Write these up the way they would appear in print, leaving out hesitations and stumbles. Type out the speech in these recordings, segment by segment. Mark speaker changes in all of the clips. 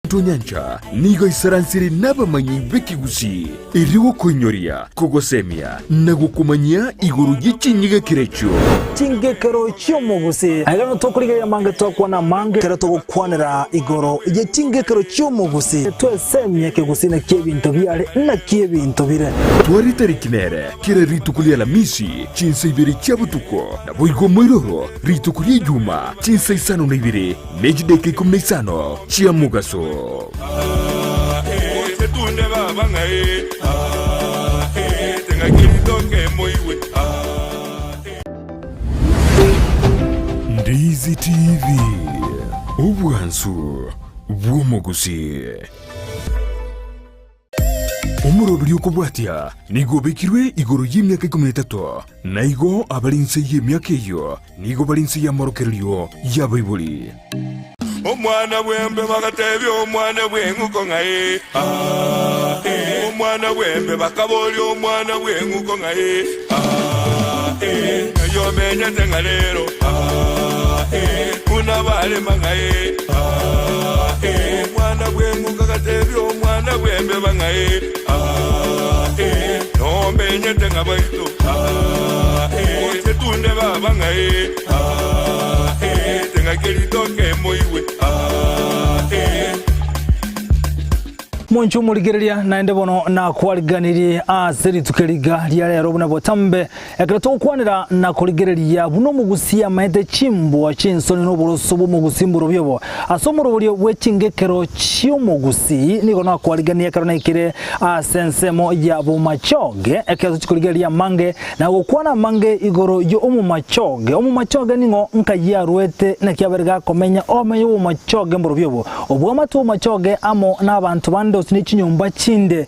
Speaker 1: Tonyancha nigo aisaransire nabamanyi b'ekegusii, erio gokoinyoria, kogosemia, na gokomanyia igoro ye chinyigekero echio.
Speaker 2: Chingekero chi'omogusii. Aiga nigo tokorigereria amange twakwana amange ekero togokwanera igoro ye chingekero chi'omogusii. Twesemie ekegusii naki ebinto biare naki ebinto bire.
Speaker 1: Tware etariki nere kera rituko ri'Alamisi chinsa ibere chia botuko, naboigo moiroro rituko ri'Ejuma chinsa isano na ibere ne chidaeka ikomi na isano chia mogaso. Ndizi TV, obwansu bw'omogusii. Omoroberi okobwatia nigo obekirwe igoro y'emiaka ikomi na etato, na igo abare inse y'emiaka eyio nigo bare inse y'amorokererio y'abaibori.
Speaker 3: Omwana bw'embe bagatebia omwana bw'eng'uko ng'a ee, aa, ee. Omwana bw'embe bakaboria omwana bw'eng'uko ng'a ee, aa, ee. Ng'ai omenyete ng'a rero, aa, ee. Buna barema ng'a ee, aa, ee. Omwana bw'eng'uko agatebia omwana bw'embeba ng'a ee, aa, ee. Nomenyete ng'a baito, aa, ee. Goche tunde baba ng'a ee, aa, ee. Teng'aki ritoke moigwe, aa, ee.
Speaker 2: Monche omorigereria, naende bono nakwariganirie ase rituko eriga ria rero buna botambe, ekero togokwanera na korigereria buna omogusi amaete chimbwa chi'ensoni na oboroso bw'omogusi mborobio obo. Ase omoroberio bwe chingekero chi'omogusi nigo nakwariganie ekero naikire ase ensemo ya bomachoge, ekero tochikorigereria amange na gokwana amange igoro y'omomachoge. Omomachoge ning'o nkai arwete naki abere gakomenya omenye bw'omomachoge mborobio obo. Obw'amatu omomachoge amo nabanto bande gose ne chinyomba chinde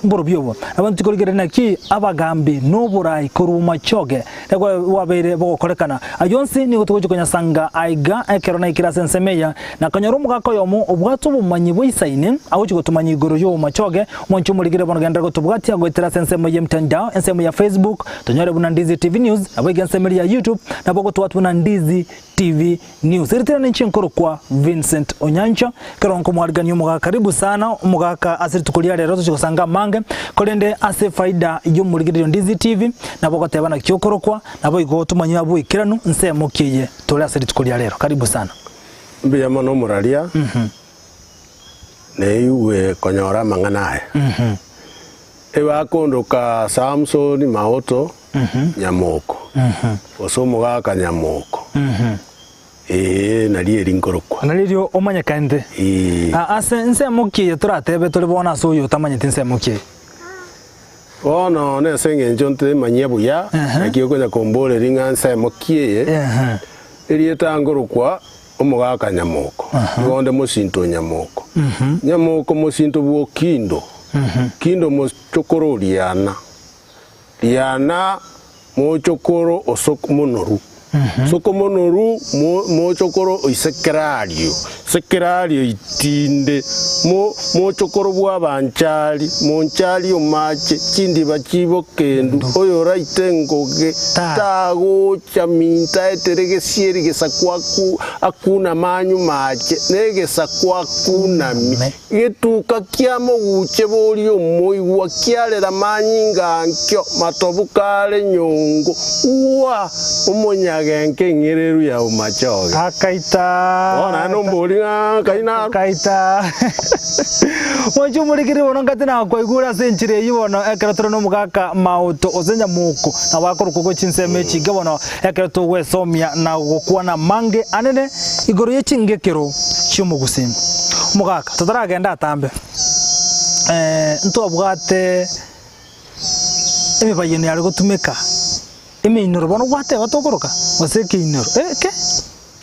Speaker 2: mborobio obo. Nabo ntikorigereria naki abagambi noborai korwa omomachoge bwabeire bogokorekana. Ayio onsi nigo togochia konyasanga aiga ekero naikire ase ensemo eye, na konyora omogaka oyomo obwate obomanyi bwaisaine agochia gotomanya igoro y'omomachoge. Mwanche omorigere bono genderera gotobwatia goetera ase ensemo y'emtandao, ensemo ya Facebook, tonyore buna Ndizi TV News, naboigo ensemo eria ya YouTube, nabo ogotwatwa buna Ndizi TV News. Eritera ninche nkorokwa Vincent Onyancha, ekero nkomwarigania omogaka karibu sana omogaka ase rituko ria rero tochia gosanga amange, korende ase efaida y'omorigererio Ndizi TV, nabo ogoteba naki okorokwa, naboigo tomanye aboikeranu nsemo ki eye tore ase rituko ria rero. Karibu sana.
Speaker 4: Mbuya mono omoraria, naigwe konyora amang'ana aya. Ebakondoka Samson Maoto Nyamoko, gose omogaka Nyamoko, ee nario eri nkorokwa.
Speaker 2: Nario erio omanyekanete.
Speaker 4: Ee.
Speaker 2: Ah, ase ensemo ki eye toratebe tore bono ase oyo otamanyeti ensemo ki eye?
Speaker 4: Bono nese eng'encho ntemanyia buya, naki okonya komboreria ng'a nsemo ki eye, erieta nkorokwa omogaka Nyamoko, igo onde mosinto o Nyamoko. Nyamoko mosinto bw'Okindo, Kindo mochokoro o Riana, Riana mochokoro o Sokomonoru, Sokomonoru mochokoro o Isekerario, Sekerario itinde, mochokoro bw'Abanchari, Monchari omache chindiba chi'bokendu, oyoraite engoge tagocha minto aetere gesieri gesaku akuname anyume ache, negesaku akunamie. Getuka kia moguche boria omoigwa kiarera manyinga ankio, matobu kare nyongo, ua omonyagenke eng'ereru ya omachoge.
Speaker 2: Akaita.
Speaker 4: Bono naende nombori ng'a nkai narwo.
Speaker 2: Akaita. Mwanche omorikiri bono ngati nakwaigure ase enchera eyio bono ekero tore nomogaka maoto ose nyamoko nabo akorokwa gochia ensemo echinke bono ekero togwesomia na gokwana amange anene igoro ye chingekero chi'omogusii. Omogaka, totaragenda atambe, ntwabwate emebayeno yare gotumeka, emeinoro bono gwateba tokoroka, gose ekeinoro, eke?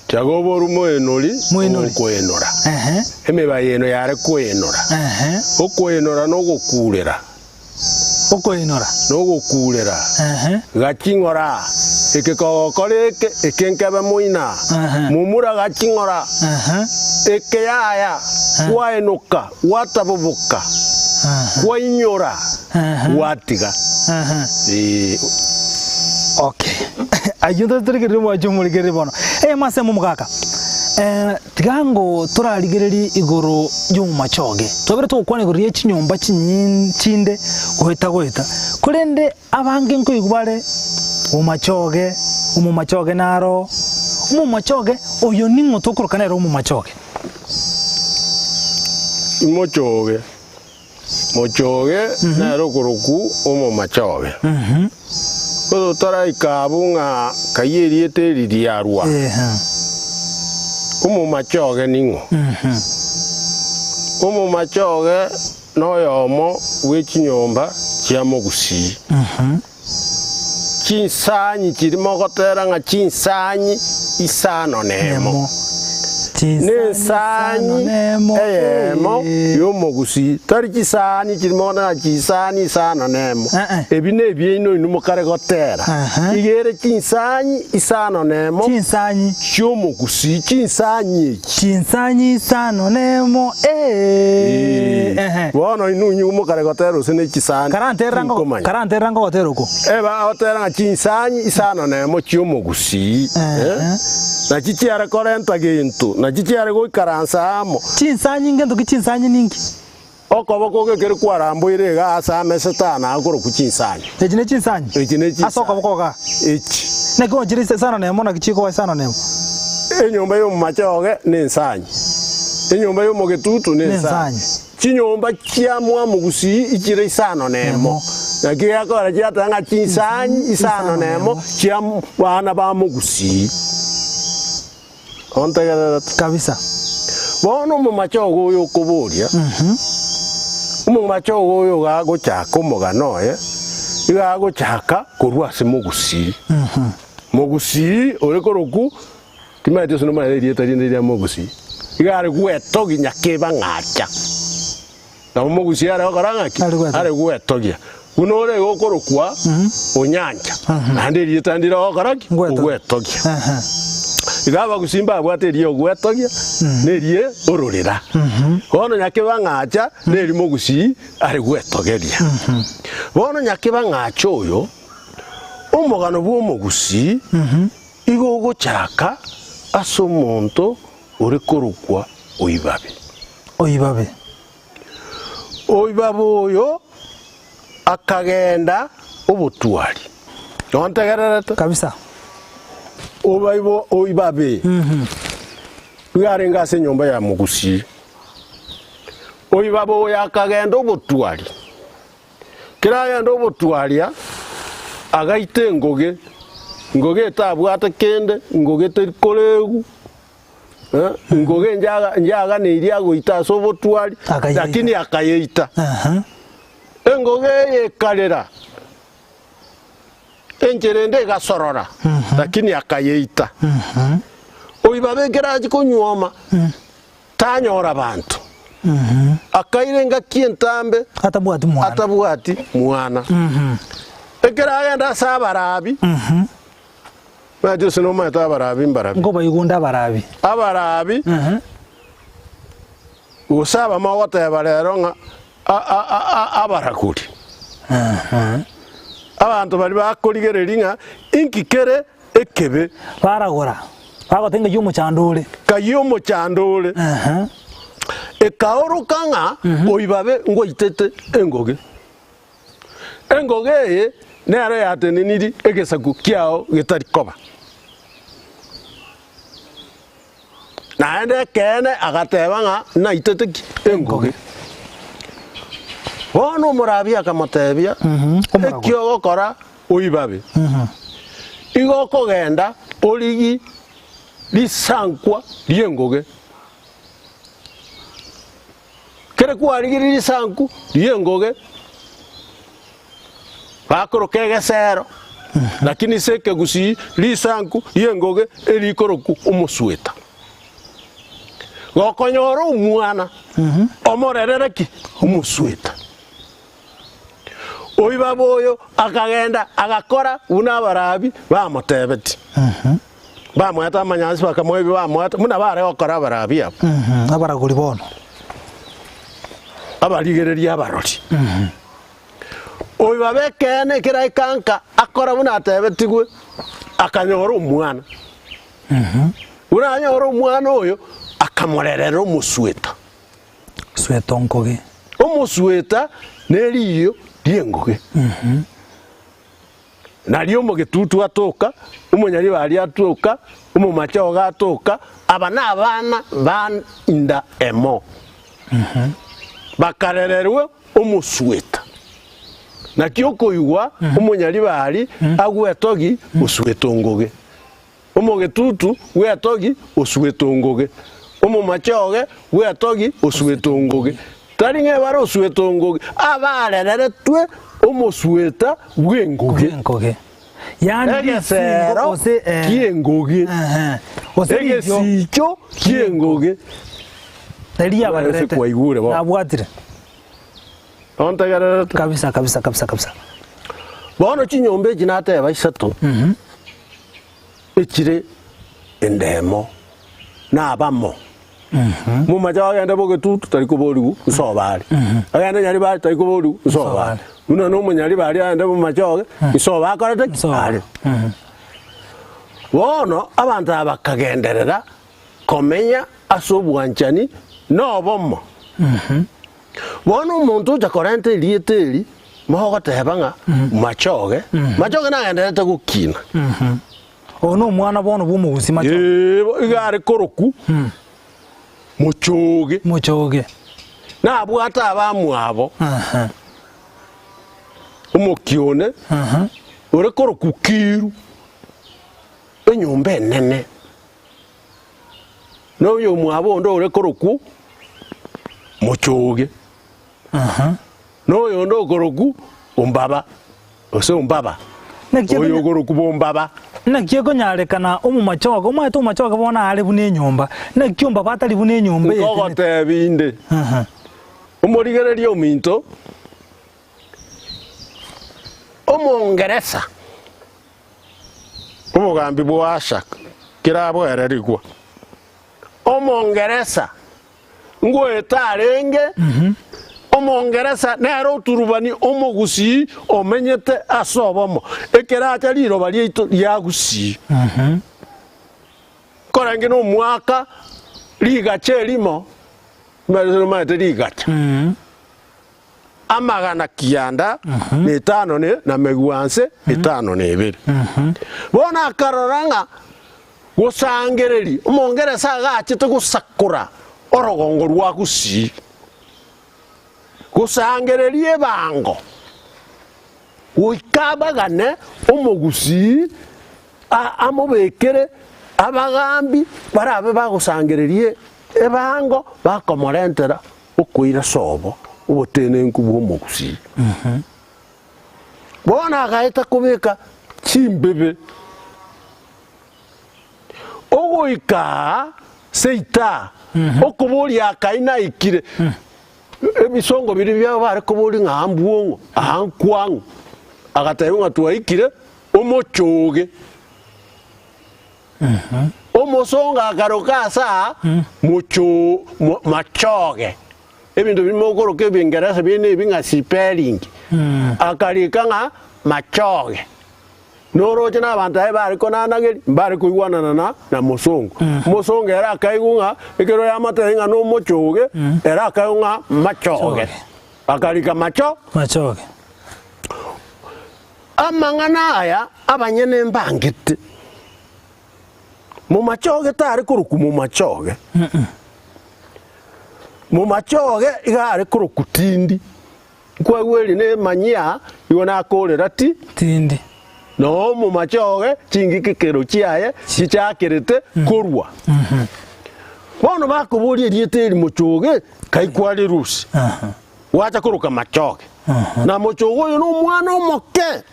Speaker 4: Tiaga oboru moenori
Speaker 2: Moenori.
Speaker 4: ogokoenora.
Speaker 2: Ehe.
Speaker 4: Emebayeno yare koenora.
Speaker 2: Ehe.
Speaker 4: Okoenora nogokurera.
Speaker 2: Okoenora.
Speaker 4: Nogokurera.
Speaker 2: Ehe.
Speaker 4: Gaki ng'ora, eke kogokora eke, eke nkebe moina.
Speaker 2: Ehe.
Speaker 4: Momura gaki ng'ora,
Speaker 2: Ehe.
Speaker 4: eke yaya, kwaenoka, gwataboboka,
Speaker 2: Ehe.
Speaker 4: kwainyora,
Speaker 2: Ehe.
Speaker 4: gwatiga.
Speaker 2: Ehe.
Speaker 4: Ee.
Speaker 2: Okay. Ayio ntorigererie mwanche omorigererie bono. Eyemo ase omogaka. Eh. Tiga ango torarigererie igoro y'omomachoge. Twabere togokwana igoro ye chinyomba chinyin chinde goeta goeta, korende abange nkoigwa bare omomachoge, omomachoge naro, omomachoge oyo ning'o tokoroka nere omomachoge?
Speaker 5: Imochoge, mochoge nere okorokwa omomachoge. Ko totaraika abwo ng'a kai erieta eri riarwa, omomachoge ning'o? Omomachoge noyomo bwe chinyomba chia Mogusii. Chinsanyi chiria mogotera ng'a chinsanyi isano nemo, nensanyi eyemo y'omogusii, tari chisani chiria mogotera ng'a chisani isano nemo, ebi nebiaino inwe mokare gotera, iga ere chinsanyi isano nemo chi'omogusii, chinsanyi echi.
Speaker 2: Chinsanyi isano nemo, ee.
Speaker 5: Bono inwe inwe mokare gotera gose ne chisani, tinkomanya.
Speaker 2: Karanterera ngogotera oko.
Speaker 5: Eba agotera ng'a chinsanyi isano nemo chi'omogusii, nachi chiare korenta gento, nachi chiare goikaransa amo.
Speaker 2: Chinsanyi ngento ki chinsanyi ninki?
Speaker 5: Okoboko gekere kwaramboire iga ase amesete aa nakorokwa chinsanyi.
Speaker 2: Echi ne chinsanyi?
Speaker 5: Echi ne chinsanyi.
Speaker 2: Ase okoboko igaa?
Speaker 5: Echi.
Speaker 2: Naki bono chire isano nemo naki chikoba isano nemo?
Speaker 5: Enyomba y'omomachoge nensanyi, enyomba y'omogetutu nensanyi. Chinyomba chia mwamogusii ichire isano nemo. Naki gekogera chiateba ng'a chinsanyi isano nemo chia bana ba mogusii. Ontegererete.
Speaker 2: Kabisa.
Speaker 5: Bono omomache ogo oyo okoboria, omomache ogo oyo iga agochaka omogano oye, iga agochaka korwa ase mogusii. Mogusii ore korokwu, timanyeti gose nomanyete erieta rinde ria mogusii, iga are gwetogia nyakebang'acha. Nabo mogusii are gokora ng'aki?
Speaker 2: Are gwetogia.
Speaker 5: Are gwetogia. Buna ore iga okorokwa Onyancha, naende erieta ndire ogokora ki?
Speaker 2: Gwetogia.
Speaker 5: Ogwetogia. Iga abagusii mbabwate eria ogwetogia, na eria ororera. Bono nyakebang'acha neri mogusii are gwetogeria. Bono nyakebang'acha oyo, omogano bw'omogusii igo ogochaka ase omonto ore korokwa Oibabe.
Speaker 2: Oibabe.
Speaker 5: Oibabe oyo akagenda obotwari. Nontegererete?
Speaker 2: Kabisa.
Speaker 5: Obaibo oibabe nigo arenge ase enyomba ya Mogusii. Oibabe oyo akagenda obotwari. Kera agenda obotwaria, agaita engoge, engoge etabwate kende, engoge teri koregu. Ngoge njaganeirie agoita ase obotwari,
Speaker 2: Akayeita.
Speaker 5: lakini akayeita.
Speaker 2: Aha.
Speaker 5: Engoge eye ekarera, enchera ende egasorora, lakini akayeita. Oibabe ekero achia konyuoma, tanyora banto. Akaira engaki entambe
Speaker 2: Atabwati mwana.
Speaker 5: atabwati mwana. Ekero agenda ase abarabi, Omanyete gose nomanyete abarabi mbarabi?
Speaker 2: Nkobaigunda abarabi.
Speaker 5: Abarabi, gose abamo ogoteba rero ng'a abaragori. Abanto baria bakorigereria ng'a inki kere ekebe.
Speaker 2: Baragora, bagoteba ng'ai omochando ore.
Speaker 5: Ng'ai omochando ore. Ekaoroka ng'a oibabe ngwaitete engoge. Engogo eye nero yatenenirie egesaku kiao getari koba. Naende ekeene agateba ng'a naitete ki? Engoge. Bono omorabi akamotebia, Eki ogokora oibabe. Igo okogenda origie risankwa ri'engoge. Kere kwarigirie risanku ri'engoge, bakoroka egesero, lakini ase ekegusii risanku ri'engoge erikorokwa omosweta. Gokonyora omwana, omorerere ki? Omosweta. Oibaba oyo akagenda agakora buna abarabi bamotebetie. Bamoete amanyansi bakamoa ebi bamoete, buna bare gokora abarabi abwo.
Speaker 2: Abaragori bono.
Speaker 5: Abarigereria abarori. Oibabe ekeene ekero aika nka akora buna atebetigwe, akanyora omwana. Buna anyore omwana oyo. akamorerera omosweta.
Speaker 2: Sweta onkoge.
Speaker 5: Omosweta neriiyo ri'engoge. Nario omogetutu atoka, omonyaribari atoka, omomachoge atoka, aba nabana ba inda emo, bakarererwa omosweta. Naki okoigwa omonyaribari agwetogi osweta ongoge. Omogetutu bw'etogi osuete ongoge, omomachoge bw'etogi osuete ongoge, tari ng'a ebare osuete ongoge, abarereretwe omosueta bw'engoge.
Speaker 2: Bw'engoge. Yaani risingo
Speaker 5: Egesero
Speaker 2: gose eh,
Speaker 5: ki'engoge,
Speaker 2: ehe, gose ritio
Speaker 5: egesicho ki'engoge.
Speaker 2: riria
Speaker 5: Ase
Speaker 2: abarerete.
Speaker 5: kwaigure bono.
Speaker 2: Nabwatire.
Speaker 5: Nontegererete?
Speaker 2: Kabisa kabisa kabisa kabisa.
Speaker 5: Bono chinyomba echi nateba isato. Echire endemo nabamo. Momache agende bogetutu tari koborigwa nsoba are. Agende nyaribari tari koborigwa nsoba are. Buna na omonyaribari agende momache oge nsoba akorete ki? Are. Bono abanto aba bakagenderera komenya ase obwanchani na obomo. Bono omonto ocha korenta erieta eri, mogoteba ng'a Machoge, Machoge nagendererete gokina.
Speaker 2: Oyo nomwana bono bw'omogusii Machoge.
Speaker 5: Ee, bo- iga are korokwu Mochoge.
Speaker 2: Mochoge.
Speaker 5: Nabwate abamwabo,
Speaker 2: Aha.
Speaker 5: omokione
Speaker 2: Aha.
Speaker 5: ore korokwu Kiru, enyomba enene. Na oyomwabo onde ore korokwa Mochoge, na oyonde okorokwa Ombaba, gose Ombaba,
Speaker 2: Naki
Speaker 5: oyo
Speaker 2: ekonya-
Speaker 5: okorokwa Bombaba.
Speaker 2: Naki ekonyarekana omomachoge, omanyete omomachoge bono are buna enyomba, naki ombaba atari buna enyomba eye etenenete.
Speaker 5: Nkogotebia inde,
Speaker 2: Aha.
Speaker 5: omorigereria ominto, Omongeresa. Obogambi bwa Asa keraboererigwa. Omongeresa ngoeta arenge, Omongeresa nere oturubani omogusii omenyete ase obomo, ekeracha riroba riaito ria Gusii. Korenge nomwaka rigacha erimo, omanyete rigacha. Amagana kianda na etano na megwanse etano na ebere. Bono akarora ng'a gosangereria omongeresa agachete gosakora orogongo rwa Gusii, gosangereria ebango goika abagane omogusii amobekere abagambi barabe bagosangereria ebango bakomorentera Okoira sobo obotenenku bw'omogusii. Bono agaeta kobeka chimbebe ogoika aa seita okoboria akai naikire ebisongo biria biabo bare koboria ng'a aa mbwong'o aa nkwang'o agatebia ng'a twaikire omochoge. Omosongo akaroka ase aa mochoo machoge, ebinto biria mokoroka ebingeresa bire nebi ng'a spelling, akarika ng'a machoge. Noroche na abanto aye bare konanageria, mbare koigwanana na na mosongo. Omosongo ere akaigwa ng'a ekero yamotebi ng'a nomochoge, ere akaigwa ng'a machoge, akarika macho.
Speaker 2: Machoge.
Speaker 5: Amang'ana aya abanyene mbangete. Momachoge tare korokwa momachoge, momachoge iga are korokwa tindi. Nkwaigwa eri nemanyia igo nakorera ti?
Speaker 2: Tindi.
Speaker 5: Noo momachoge chingikekero chiaye chichakerete korwa. Bono bakoboria erieta eri mochoge, kai kwarirusia? Gwacha koroka machoge. Na mochoge oyo nomwana omoke,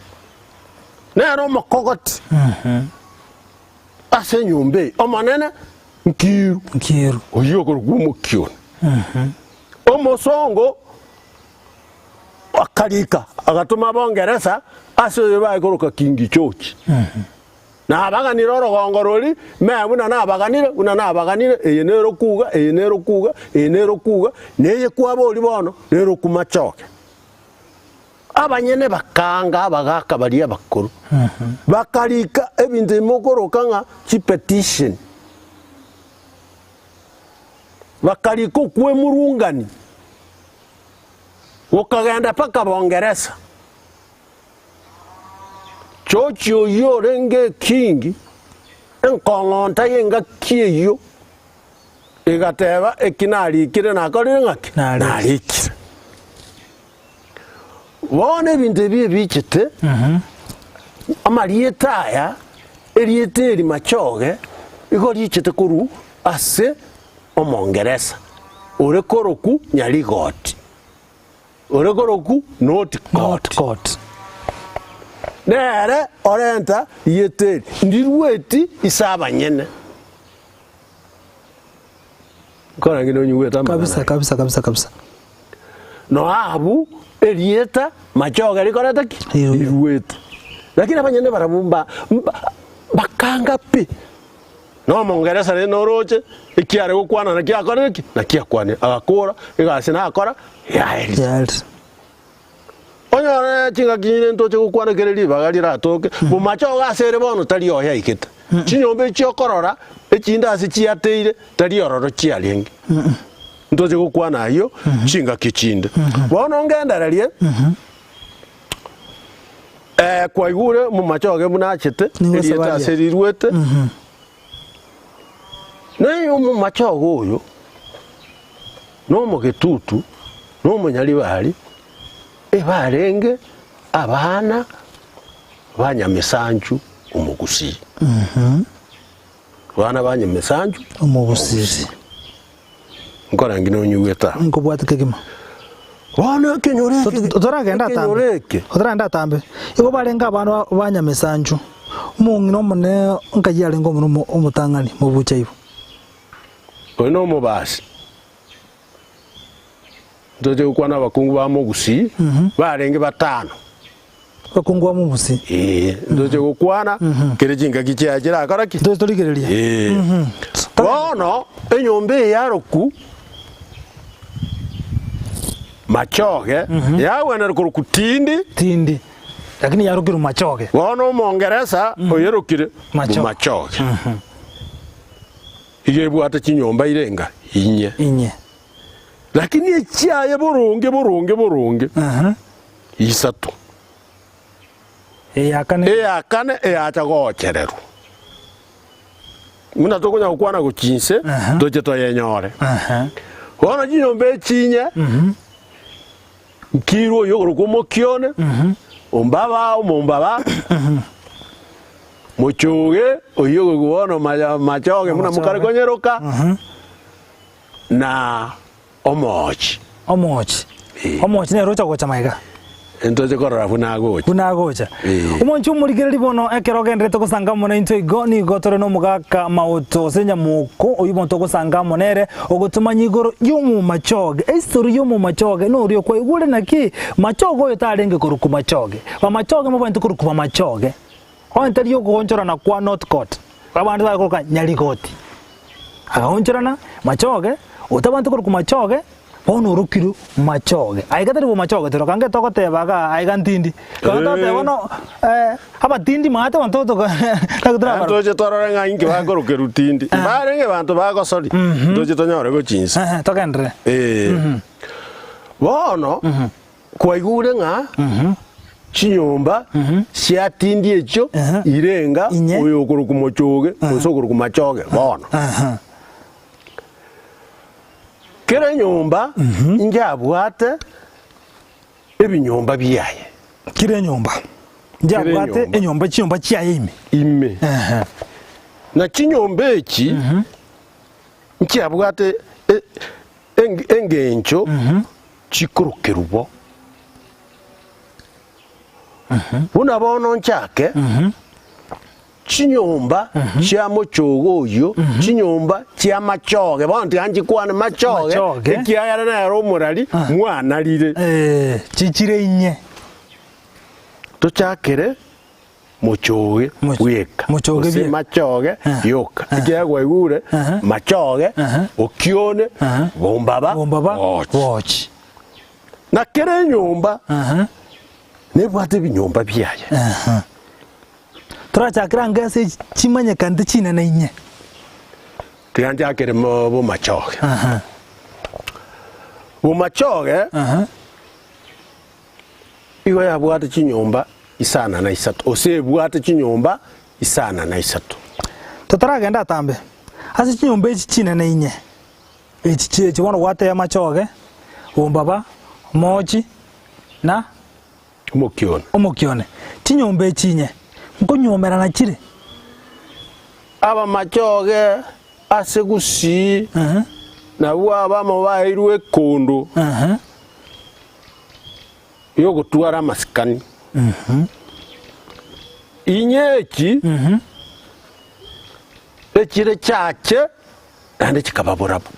Speaker 5: nere omokogoti ase enyomba eye. Omonene nkiru.
Speaker 2: Nkiru.
Speaker 5: Oyio okorokwa omokioni. Omosongo akarika agatoma abongeresa ase oyo baye koroka King George. Nabaganire orogongo roria, mee buna nabaganire, buna nabaganire, eye nero kuga, eye nero kuga, eye nero kuga, na eye kwaboria bono, nero kumachoke. Abanyene bakaanga abagaaka baria abakoro, bakarika ebinto ebi mokoroka ng'a chipetition. Bakarika okwemurungani gokagenda mpaka Bongeresa. George oyio orenge ekingi, enkong'onta y'engaki eyio, egateba eki narikire nakorire ng'aki? Narikire. Bono ebinto ebi ebichete, amarieta aya, erieta eri Machoge, igo richete korwa ase Omongeresa ore korokwa Nyarigoti, ore korokwa Northcott.
Speaker 2: Northcott.
Speaker 5: Nere orenta rieta eri, ndirueti ise abanyene. Nkorang'ina onyigwete amang'ana
Speaker 2: Kabisa,
Speaker 5: aya.
Speaker 2: kabisa, kabisa, kabisa.
Speaker 5: Noabu erieta machoge rikorete ki?
Speaker 2: Riruete.
Speaker 5: Riruete. Lakini abanyene barabwo mba, mba, bakanga pi. Na omongeresa rende noroche, ekiare gokwana naki akorire ki? Naki akwanire. Agakora, egasi nakora, yaerire.
Speaker 2: Yaerire.
Speaker 5: Onyore chingaki chinde ntoche gokwana kere ribaga riratoke, bomachoge ase ere bono tari oye aikete. Chinyomba echi okorora, echinde ase chiateire, tari ororo chiarenge. Ntoche gokwana ayio chingaki chinde. Bono ngendererie, eh, kwaigure omomachoge buna achete,
Speaker 2: Nigo
Speaker 5: erieta
Speaker 2: esabaria.
Speaker 5: ase riruete, Naye omomachoge oyo, na omogetutu, na omonyaribari, ebarenge abana ba Nyamesanchu omogusii. Abana ba Nyamesanchu
Speaker 2: Omogusii.
Speaker 5: Nkorangi nonyigwete aa.
Speaker 2: Nkobwate kegima.
Speaker 5: Bono ekenyoro eke,
Speaker 2: Otaragenda
Speaker 5: ekenyoro
Speaker 2: atambe.
Speaker 5: eke.
Speaker 2: Otaragenda atambe. Igo barenge abana ba- ba Nyamesanchu. Omong'ina omone nkai arenge omone omo- omotang'ani mobucha ibo.
Speaker 5: Oyo nomobasi. Ntoche gokwana abakungu ba Mogusii, barenge batano.
Speaker 2: Abakungu ba Mogusii.
Speaker 5: Ee, ntoche gokwana kere chingaki chiaye chirakora ki?
Speaker 2: Ntoche torigereria.
Speaker 5: Ee. Bono enyomba eye yaroku Machoge, yagwenerwa korokwa Tindi.
Speaker 2: Tindi. Lakini yarokirwe Machoge.
Speaker 5: Bono Omongeresa oyerokire
Speaker 2: Machoge.
Speaker 5: Machoge. Iga ebwate chinyomba irenga inye.
Speaker 2: Inye.
Speaker 5: Lakini echiaye boronge boronge boronge isato.
Speaker 2: Eya kane.
Speaker 5: Eya kane eyacha gochererwa. Buna tokonya gokwana gochia inse, toche toyenyore. Bono chinyomba echi inye, nkirwe oyio okorokwa omokione, ombaba omombaba, mochoge oyio okorokwa bono machoge buna mokare konyeroka. Na omoochi.
Speaker 2: Omoochi.
Speaker 5: Ee.
Speaker 2: Omoochi nere ocha gocha magega.
Speaker 5: Ntoche korora buna agocha.
Speaker 2: Buna agocha.
Speaker 5: Ee.
Speaker 2: Omonche omorigereria bono ekero ogenderete gosanga amo naintwe igo, nigo tore nomogaka Maoto gose Nyamoko, oyio bono togosanga amo nere, ogotomanya igoro y'omomachoge. Ehistory y'omomachoge noria okwaigure naki Machoge oyo tarenge korokwa Machoge. Bamachoge mobwenerete korokwa Bamachoge. Onye tari ogoonchorana kwa Northcott, abande bare koroka Nyarigoti. Agaonchorana Machoge, otabwate korokwa Machoge, bono orokirwe Machoge. Aiga tari bomachoge toroka ange togoteba igaa aiga ntindi. Ekero togoteba bono abatindi maate abanto totoka naki torabaroke.
Speaker 5: Ntoche torore ng'a inki bakorokerwa tindi. Mbarenge abanto bagosori, ntoche tonyore gochia inse.
Speaker 2: Togenderere.
Speaker 5: Ee. Bono, Kwaigure ng'a chinyomba chiatindi echio irenga
Speaker 2: Inye.
Speaker 5: oyo okorokwa mochoge gose okorokwa machoge bono. Kera enyomba injabwate ebinyomba biaye.
Speaker 2: Kera enyomba njabwate
Speaker 5: enyomba.
Speaker 2: enyomba chinyomba chiaye ime.
Speaker 5: Ime. Na chinyomba echi nchiabwate e- eng- engencho chikorokerwa bo. Buna bono nchake chinyomba chia mochoge oyio, chinyomba chia machoge, bono tiga nchikwane machoge,
Speaker 2: Machoge.
Speaker 5: ekiagera nere omorari mwanarire.
Speaker 2: Eh, chichire inye.
Speaker 5: Tochakere mochoge
Speaker 2: Moch-
Speaker 5: bweka
Speaker 2: mochoge
Speaker 5: gose
Speaker 2: bweka.
Speaker 5: machoge
Speaker 2: Eh.
Speaker 5: yoka ekiagera kwaigure
Speaker 2: Eh.
Speaker 5: machoge
Speaker 2: Eh.
Speaker 5: okione
Speaker 2: Eh.
Speaker 5: bombaba
Speaker 2: Bombaba
Speaker 5: gochi.
Speaker 2: gochi.
Speaker 5: Na kera enyomba
Speaker 2: Aha.
Speaker 5: nebwate ebinyomba biaye
Speaker 2: Aha. Torachakere ange ase chimanyekanete chinene inye.
Speaker 5: Tiga nchakere mo bomachoge
Speaker 2: Aha.
Speaker 5: Bomachoge
Speaker 2: Aha.
Speaker 5: igo yabwate chinyomba isana na isato, gose ebwate chinyomba isana na isato.
Speaker 2: Totaragenda atambe, ase chinyomba echi chinene inye, echi chiechi bono gwatebia amachoge, bombaba, moochi, na.
Speaker 5: Omokione.
Speaker 2: Omokione. Chinyomba echi inye, nkonyuomerana chire.
Speaker 5: Abamachoge ase gusii nabwo abamo baeirwe ekondo y'ogotwara amasikani. Inye echi echire chache naende chikaba borabu.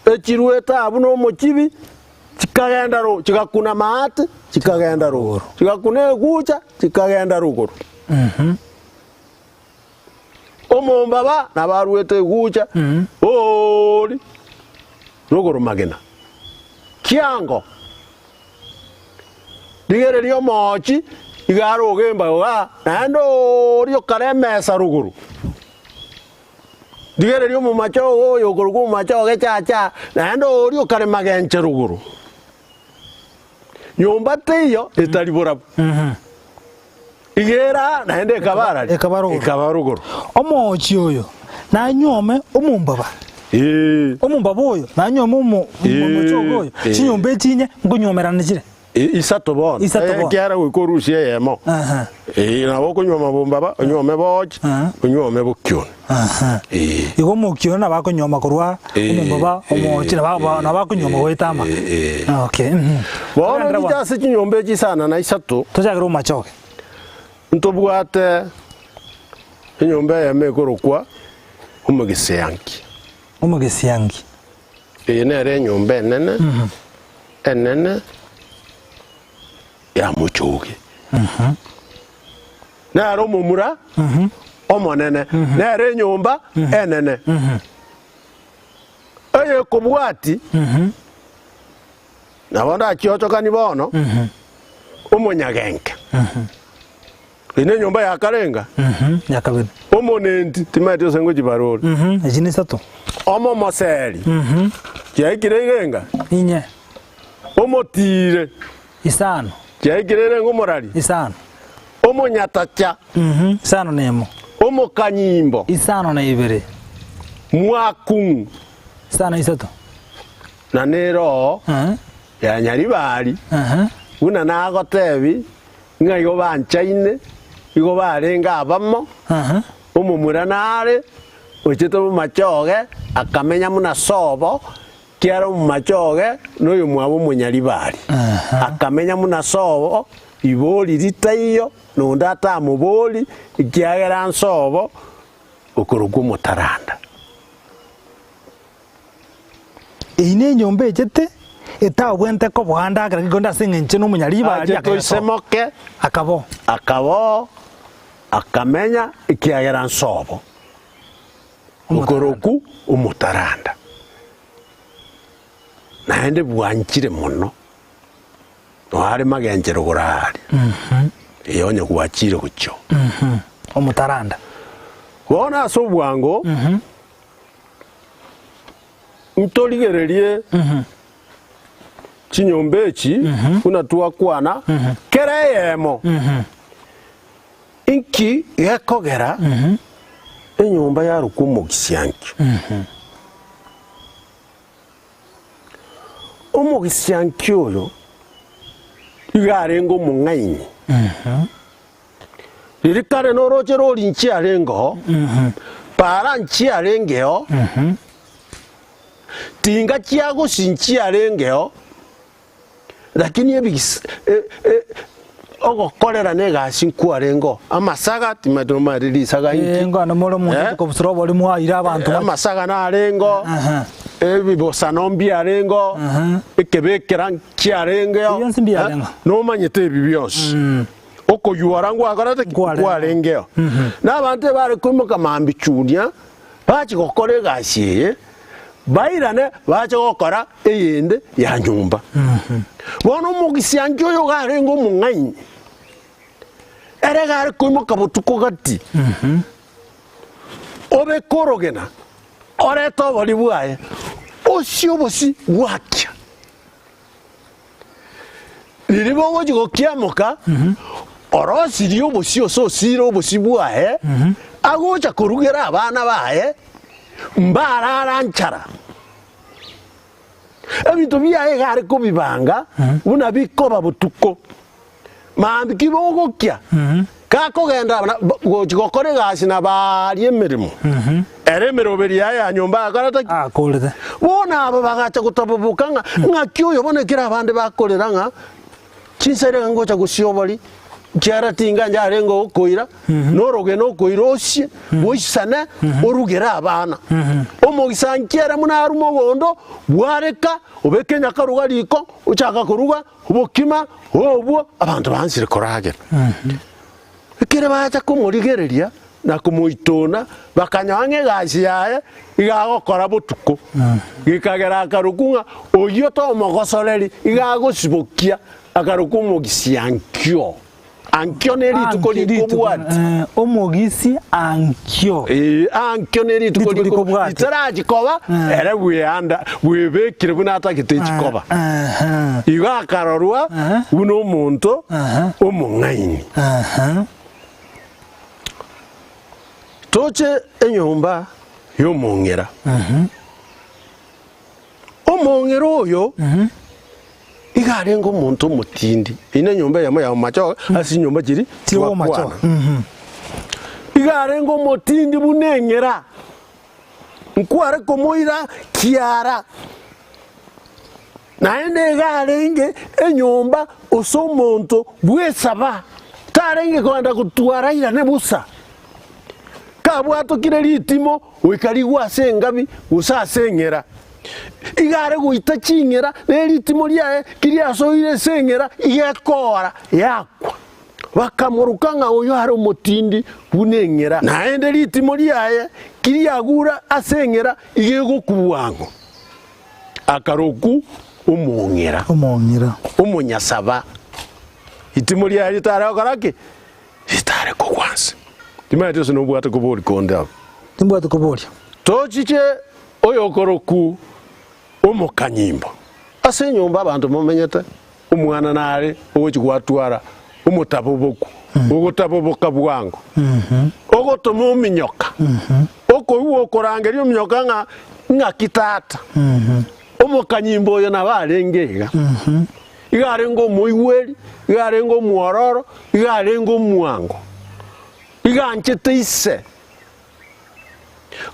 Speaker 5: Echiruete abwo nomochibi chikagenda ro chigakuna maate chikagenda rogoro, chigakuna egucha chikagenda rogoro. Omombaba nabo aruete egucha oori rogoro magena. Kiango rigereria omoochi iga aroge embago igaa naende oori okare emesa rogoro. Rigereria omomache oo oyo okorokwa omomache o gechacha naende oori okare magenche rogoro. Nyomba teiyo etari borabu. Iga ere aa naende ekaba arari?
Speaker 2: Ekaba rogoro.
Speaker 5: Ekaba rogoro.
Speaker 2: Omoochi oyo nanyuome omombaba,
Speaker 5: Ee.
Speaker 2: omombaba oyo nanyuome omo
Speaker 5: Ee,
Speaker 2: omochogo oyo,
Speaker 5: ee.
Speaker 2: chinyomba echi inye nkonyuomerana chire.
Speaker 5: I- Isato bono.
Speaker 2: Isato bono.
Speaker 5: Ekiagera goika orusie eyemo.
Speaker 2: Aha.
Speaker 5: Ee, nabo okonyuoma bombaba, onyuome boochi,
Speaker 2: Aha.
Speaker 5: onyuome bokioni.
Speaker 2: Aha.
Speaker 5: Ee.
Speaker 2: Igo omokioni nabo akonyuoma korwa
Speaker 5: Ee,
Speaker 2: omombaba, omoochi nabo
Speaker 5: ee,
Speaker 2: nabo akonyuoma goeta ama.
Speaker 5: ee, ee.
Speaker 2: Okay. mhm.
Speaker 5: Bono
Speaker 2: Togenderere
Speaker 5: riche
Speaker 2: bono.
Speaker 5: ase chinyomba echi isana na isato,
Speaker 2: Tochakere omomachoge.
Speaker 5: ntobwate enyomba eyemo ekorokwa Omogeseangi.
Speaker 2: Omogeseangi.
Speaker 5: Eye nere enyomba enene, enene ya mochoge. Nere omomura omonene, nere enyomba enene. Eyekobwati, nabo ndachiochokani bono, omonyagenke. Eye nenyomba ya karenga,
Speaker 2: Ya kabere.
Speaker 5: omonenti, timaeti ase ngochibarore.
Speaker 2: Echi nisato.
Speaker 5: Omomoseri, chiaikire irenga?
Speaker 2: Inye.
Speaker 5: Omotiire,
Speaker 2: Isano.
Speaker 5: chiaikire irenga omorari?
Speaker 2: Isano.
Speaker 5: Omonyatacha.
Speaker 2: Isano na emo.
Speaker 5: Omokanyimbo.
Speaker 2: Isano na ibere.
Speaker 5: Mwakung'u.
Speaker 2: Isano na isato.
Speaker 5: Na nero ya Nyaribari, buna nagotebi, ng'a igo banchaine, igo barenge abamo, omomura nare, ochete omomachoge, akamenya buna sobo, Kiara omomachoge noyomwabo omonyaribari, akamenya buna sobo, ibori ritaiyo, na onde atamobori, ekiagera nsobo okorokwa omotaranda.
Speaker 2: Eyio nenyomba echete etagwenerete koboa ndagera geke ase eng'encho nomonyaribari
Speaker 5: Achete
Speaker 2: akagenda sobo.
Speaker 5: oisemoke,
Speaker 2: Akaboo.
Speaker 5: akaboo, akamenya, ekiagera nsobo. Okorokwa omotaranda, naende bwanchire mono, noare magenchero goraaria, ee onye gwachire gochia oo.
Speaker 2: Omotaranda.
Speaker 5: Bono ase obwango, ntorigererie chinyomba echi buna twakwana, kera eyemo. Inki gekogera enyomba yarokwa omogisiankio? Omogisiankio oyo iga arenge omong'aini. Riria kare noroche rori nchiarengeo, para nchiarengeo, tinga chiagosi nchiarengeo, Lakini ebigisa e- e- ogokorera na egasi nkwarengeo, amasaga timanyeti nomanyete risaga inki.
Speaker 2: Eh, ngano more omonto
Speaker 5: Eh?
Speaker 2: oche kobusura obori mwaire abanto
Speaker 5: Eh, amasaga narengeo,
Speaker 2: Aha.
Speaker 5: ebibosano mbiarengeo,
Speaker 2: Aha.
Speaker 5: ekebekera nkiarengeo,
Speaker 2: Ebi bionsi mbiarengeo.
Speaker 5: Eh, nomanyete ebi bionsi. Okoyuora ngwakorete ki?
Speaker 2: Nkwarengeo.
Speaker 5: Nkwarengeo. Na abanto ebare koimoka mambia chunia, bachia gokora egasi eye, Bairane bache gokora eyende ya nyomba. Bono omogisianchi oyo iga arenge omong'aini, ere iga are koimoka botuko gati, obeke orogena, orete obori bwaye, Osie obosie bwakia. Riria bogochia gokiamoka, orosirie obosie ase osiire obosie bwaye, agocha korugera abana baye, mbarara nchara. Ebinto biaye iga are kobibanga buna bikoba botuko. Mambia ki bogokia, gakogenda na gochia gokora egasi na baaria emeremo, ere emeroberi yaye ya nyomba akorete ki?
Speaker 2: Akorete.
Speaker 5: Bono aba bagacha gotaboboka ng'a ng'aki oyo bono ekero abande bakorera ng'a chinsa ere ngocha gosia obori, ekiagera tinga inche arenge okoira, na orogena okoira osie, boisane, orugere abana. Omogisanki ere buna arwe mogondo, bwareka, obeke enyakaruga riko, ochaka koruga, Obokima obwo abanto baansire koragera. Ekero bacha komorigereria na komoitona, bakanyora ng'a egasi yaye iga agokora botuko. Gekagera akarokwa ng'a oyio tomogosoreri, iga agosibokia, akarokwa omogisiankio. Ankio ne rituko
Speaker 2: Ankio rituko,
Speaker 5: rikobwatia.
Speaker 2: eh, omogisi ankio.
Speaker 5: Ee, ankio ne rituko
Speaker 2: Rituko
Speaker 5: riko
Speaker 2: rikobwatia.
Speaker 5: ritarachi koba,
Speaker 2: Eh.
Speaker 5: ere bweanda bwebekire buna atagete echikoba.
Speaker 2: Aha,
Speaker 5: Igo akarorwa
Speaker 2: Aha.
Speaker 5: buna omonto
Speaker 2: Aha.
Speaker 5: omong'aini.
Speaker 2: aha.
Speaker 5: Toche enyomba y'omong'era. Omong'era oyo iga arenge omonto omotindi, eyio nenyomba eyemo ya omomachoge ase chinyomba chiria
Speaker 2: Chiri omomachoge.
Speaker 5: twakwana. Iga arenge omotindi buna eng'era, nkware komoira kiara, naende iga arenge enyomba ase omonto bw'esaba, tarenge kogenda gotwara airane bosa. Kabwatokire ritimo goika rigwe ase engabi gose ase eng'era. Iga are goita ching'era, ne ritimo riaye ki riasoire ase eng'era, iga ekoora, yakwa. Bakamoroka ng'a oyo are omotindi buna eng'era. Naende ritimo riaye ki riagure ase eng'era, iga egokwa bwango. Akarokwa omong'era.
Speaker 2: Omong'era.
Speaker 5: Omonyasaba. Ritimo riaye ritare gokora ki? Ritare kogwa nse. Timanyeti gose nobwate koboria konde abwo.
Speaker 2: Timbwati koboria.
Speaker 5: Tochiche oyokorokwa omokanyimbo. Ase enyomba abanto momenyete, omwana nare ogochia gwatwara omotaboboku, ogotaboboka bwango, ogotoma ominyoka, okoigwa okorangeria ominyoka ng'a ng'aki tata. Omokanyimbo oyo nabo arenge iga. Iga arenge omoigweri, iga arenge omwororo, iga arenge omwango, iga anchete ise.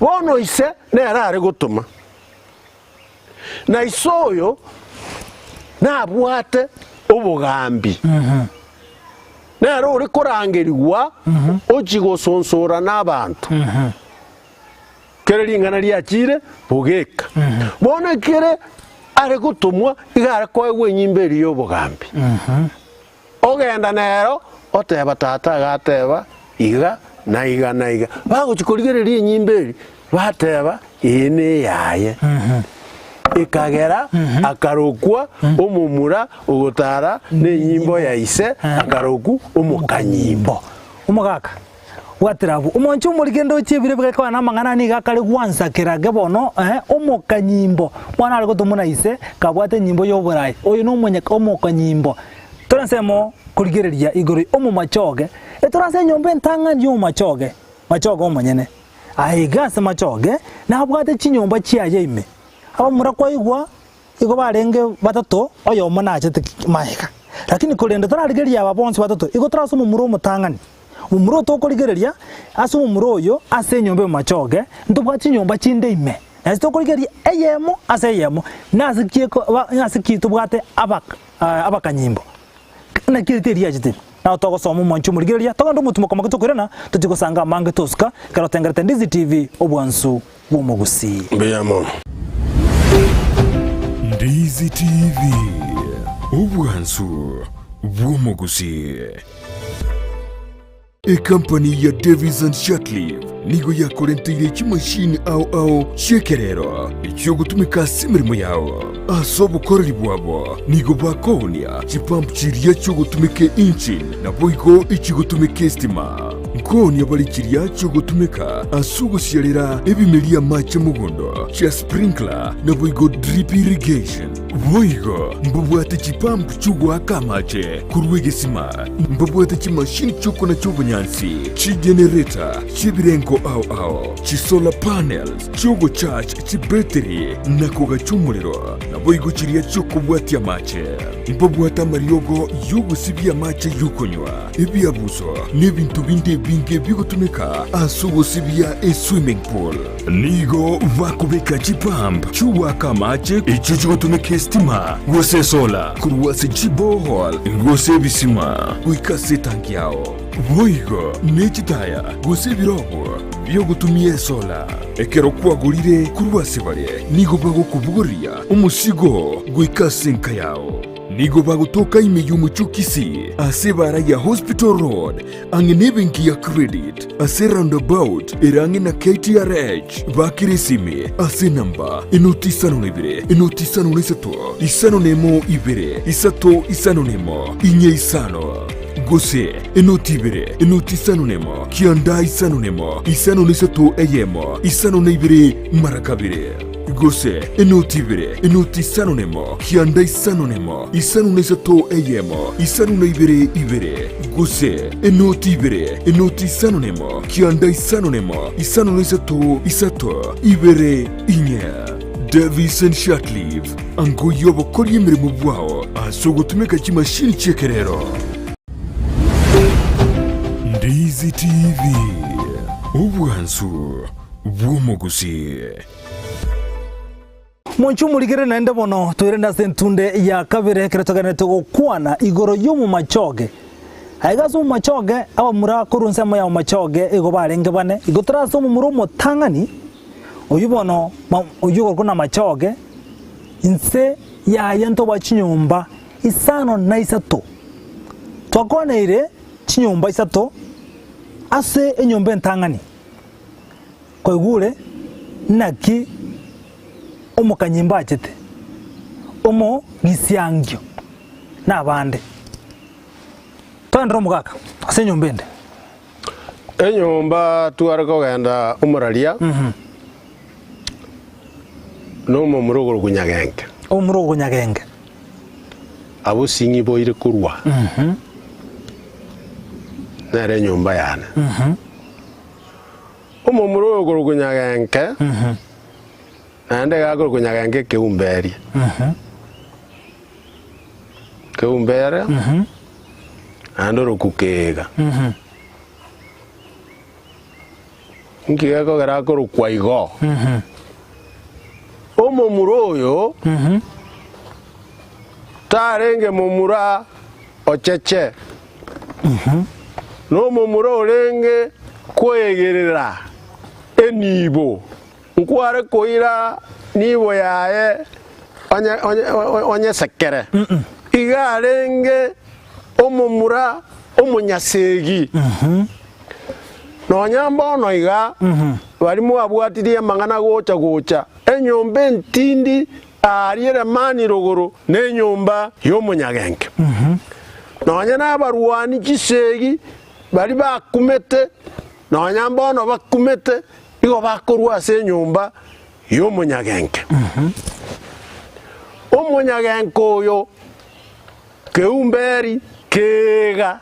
Speaker 5: Bono ise nere are gotoma, na ise oyo nabwate obogambi, nere ore korangerigwa ochie gosonsora nabanto. Kere ring'ana riachire bogeka. Bono ekere are gotomwa iga are koegwa enyimba eria y'obogambi. Ogenda nero oteba tata agateba iga na iga na iga. Bagochia korigereria enyimba eria bateba eye neyaye. Ekagera akarokwa omomura ogotara nenyimbo ya ise akarokwa omokanyimbo.
Speaker 2: Omogaka. Bwatera abwo, omwancho omorikende ochie ebire bigaikwana na amang'ana nigo akare gwansa kerage bono, eh, omokanyimbo. Mwana are gotomwa na ise, kabwate enyimbo y'oborai. Oyo nomonye omokanyimbo. Tore ensemo korigereria igoro omomachoge, etore ase enyomba entang'ani y'omomachoge, machoge omonyene. Aiga ase machoge, nabwate chinyomba chiaye ime. Abamura kwaigwa Igo barenge batato, oyomo nachete magega. Lakini korende torarigereria aba bonsi batato, igo tore ase omomura omotang'ani. Omomura oyo tokorigereria, ase omomura oyo, ase enyomba y'omomachoge, ntobwate chinyomba chinde ime. Naende tokorigereria eyemo ase eyemo, nase ki eko ba nase ki tobwate abak abakanyimbo. Naki erite eria riachete? Nabo togosoma omwancho omorigereria, togende omotumo moke tokoirana, tochie gosanga amange tosuka, ekero otengerete Ndizi TV, obwansu bw'omogusii.
Speaker 5: Mbuya mono.
Speaker 1: Ndizi TV, obwansu bw'omogusii. Ekampani ya Davies and Shirtliff nigo yakorenteire chimashini ao ao chi'ekerero echiogotumeka ase emeremo yao. Ase obokoreri bwabo nigo bakoonia chipump chiria chiogotumeka engine naboigo echigotumeka estima. Nkoonia bare chiria chiogotumeka ase ogosiarera ebimeria amache mogondo chia sprinkler naboigo drip irrigation. Boigo mbabwate chipump chi'ogoaka amache korwa egesima, mbabwate chimashini chi'okonacha obonyansi, chigenerator chi'ebirengo ao ao, chisolar panels chi'ogocharge chibetiri na kogacha omorero, naboigo chiria chi'okobwatia amache. Mbabwate amariogo y'ogosibia amache y'okonywa, ebiabuso, na ebinto binde ebinge bigotumeka ase ogosibia eswimming pool. Nigo bakobeka chipump chi'ogoaka amache echio chigotumeka esitima gose esola korwa ase chiborehole gose ebisima goika ase etanki yao. Boigo ne chitaya gose ebirogo bi'ogotumia esola. Ekero kwagorire korwa ase bare, nigo bagokobogoria omosigo goika ase enka yao. Nigo bagotoka ime y'omochie o Kisii ase ebaara ya Hospital Road ang'e nebenki ya Credit ase roundabout ere ang'e na KTRH. Bakera esimi ase enamba enoti isano na ibere enoti isano na isato isano na emo ibere isato isano na emo inye isano gose enoti ibere enoti isano na emo kianda isano na emo isano na isato eyemo isano na ibere mara kabere. Gose enoti ibere, enoti isano nemo, kianda isano nemo, isano na isato eyemo, isano na ibere ibere, gose enoti ibere, enoti isano nemo, kianda isano nemo, isano na isato isato, ibere inye. Davison Shirtliff, angoyia obokoria emeremo bwao ase ogotumeka chimashini chi'ekerero. Ndizi TV, obwansu bw'omogusii.
Speaker 2: Monche omorigere naende bono toirane ase entunde ya kabere ekero togenderete gokwana igoro y'omomachoge. Aiga ase omomachoge, abamura korwa ensemo ya omomachoge igo barenge bane, igo tore ase omomura omotang'ani, oyio bono oyio okorokwa namachoge, inse yaye ntoboa chinyomba isano na isato. Twakwaneire chinyomba isato ase enyomba entang'ani. Kwaigure naki omokanyimba achete, omogisiangio, na abande. Toenderere omogaka ase enyomba ende.
Speaker 5: Enyomba tware kogenda omoraria na omomura okorokwa Nyagenke.
Speaker 2: Omomura okorokwa Nyagenke.
Speaker 5: Abwo sing'i boire korwa. Nere enyomba yane. Omomura oyo okorokwa Nyagenke, naende iga akorokwa Nyagenke ekeumberia. Keumberia, naende orokwa Keega. Nki gekogera akorokwa igo? Omomura oyo tarenge momura ocheche. Nomomura orenge koegerera enibo, nkware koira nibo yaye onyesekere. Iga arenge omomura omonyasegi. Nonya mbono iga, baria mwabwatirie amang'ana gocha gocha, enyomba entindi Aaria Lamani rogoro nenyomba y'omonyagenke. Nonya nabarwani chisegi baria bakumete, nonya mbono bakumete, igo bakorwa ase enyomba y'omonyagenke. Omonyagenke oyo Keumberi kega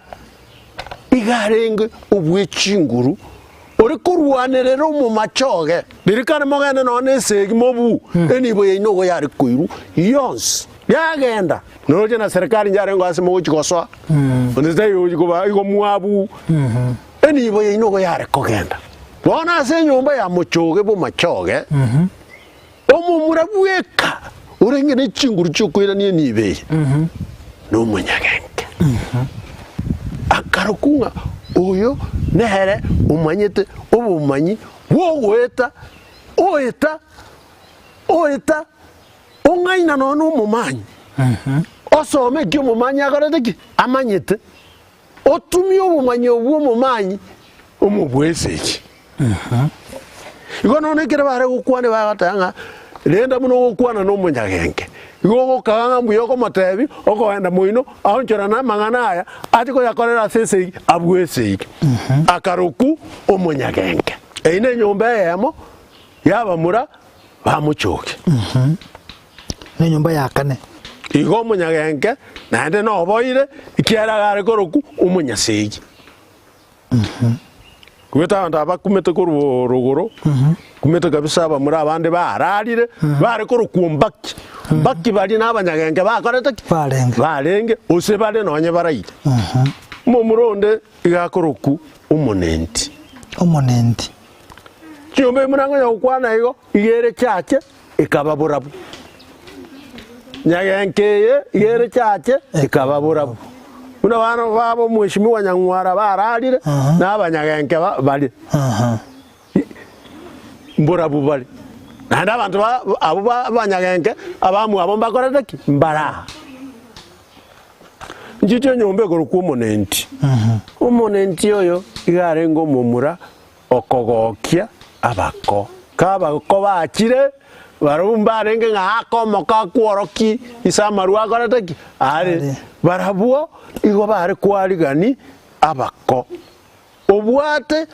Speaker 5: iga arenge obwe chinguru, ore korwanerera omomachoge. Ririkana mogende nonya nesegi mobuu, enibo yaino igo yare koirwa yonsi yagenda. Noroche na serikali njarenge ase mogochi gosoa, onde taiyo ogochi kobaa igo mwabuu, enibo yaino igo yare kogenda. Bono ase enyomba ya mochoge bw'omachoge, Omomura bweka orenge ne chinguru chi'okoirania enibo eye nomonyagenke. Akarokwa ng'a oyo nere omanyete obomanyi bw'ogoeta, oeta, oeta, ong'aina nonya nomomanyi, osome eki omomanyi akorete ki? Amanyete. Otumie obomanyi obwo omomanyi omobwesegi. Igo nonya ekero bare gokwana bagoteba ng'a renda buna ogokwana na omonyagenke, igo ogokaga ng'a mbuya okomotebia okoenda moino aonchorane amang'ana aya ache koyakorera ase esegi abue esegi. Akarokwa omonyagenke. Eyio ne enyomba eyemo y'abamura bamochokia.
Speaker 2: Nenyomba ya kane.
Speaker 5: Igo omonyagenke naende noboire, ekiagera iga are korokwa omonyasegi. Kumete abanto aba bakumete korwa rogoro, kumete kabisa abamura abande bararire, bare korokwa ombaki. Mbaki baria na abanyagenke bakorete ki?
Speaker 2: Barenge.
Speaker 5: Barenge, gose bare nonye baraire. Omomura onde iga akorokwa omonenti.
Speaker 2: Omonenti.
Speaker 5: Chinyomba ime nakonya gokwana igo, iga ere chache ekaba borabu. Nyagenka eye iga ere chache ekaba borabu. Buna abana babo omweshimiwa Nyang'wara bararire, na abanyagenke bare mborabu bare. Naende abanto ba abwo ba abanyagenke abamwabo mbakorete ki? Mbaraa. Nchiche enyomba ekorokwa omonenti. Omonenti oyo iga arenge omomura Okogokia abako. Kabako bachire, barabwo mbarenge ng'a aka omoko akworokie ise amarwa akorete ki? Are. Barabwo igo bare kwarigani abako. Obwate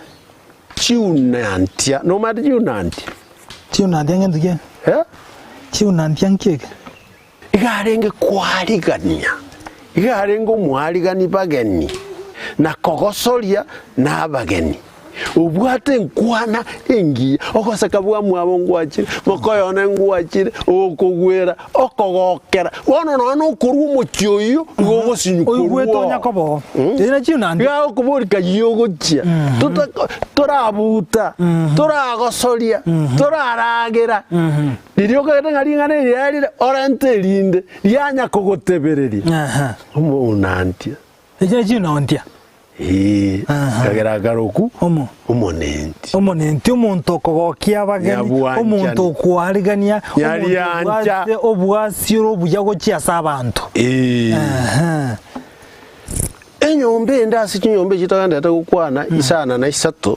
Speaker 5: chiunantia. Nomanyete chiunantia?
Speaker 2: Chiunantia ngento ki?
Speaker 5: Eh?
Speaker 2: Chiunantia nki eke?
Speaker 5: Iga arenge koarigania, iga arenge omoarigani bageni, na kogosoria nabageni. Obwate enkwana engiya, ogoseka bwamwabo ngwachire, mokoyone ngwachire, ogokogwera, okogokera. Bono nonya nokorwa omochie oyio, igo ogosinywa korwa
Speaker 2: Oigwete
Speaker 5: oo.
Speaker 2: onya koba oo. Eye nachio nande.
Speaker 5: Iga agokoboria kayio ogochia, tota torabuta, toragosoria, toraragera. Riria okagete ng'a ring'ana eri riarire, orente erinde rianya kogotebereria.
Speaker 2: Aha.
Speaker 5: Omounantia.
Speaker 2: Echi nachio inontia.
Speaker 5: Ee,
Speaker 2: Aha.
Speaker 5: kagera akaroku
Speaker 2: Omo.
Speaker 5: omonenti.
Speaker 2: Omonenti, omonto okogokia abageni,
Speaker 5: Nyabwanchani.
Speaker 2: omonto okwarigania, omonto
Speaker 5: Nyariancha.
Speaker 2: obwate obwasi ore obuya gochia ase abanto.
Speaker 5: Ee.
Speaker 2: Aha.
Speaker 5: Enyomba ende ase chinyomba echi togenderete gokwana isana na isato,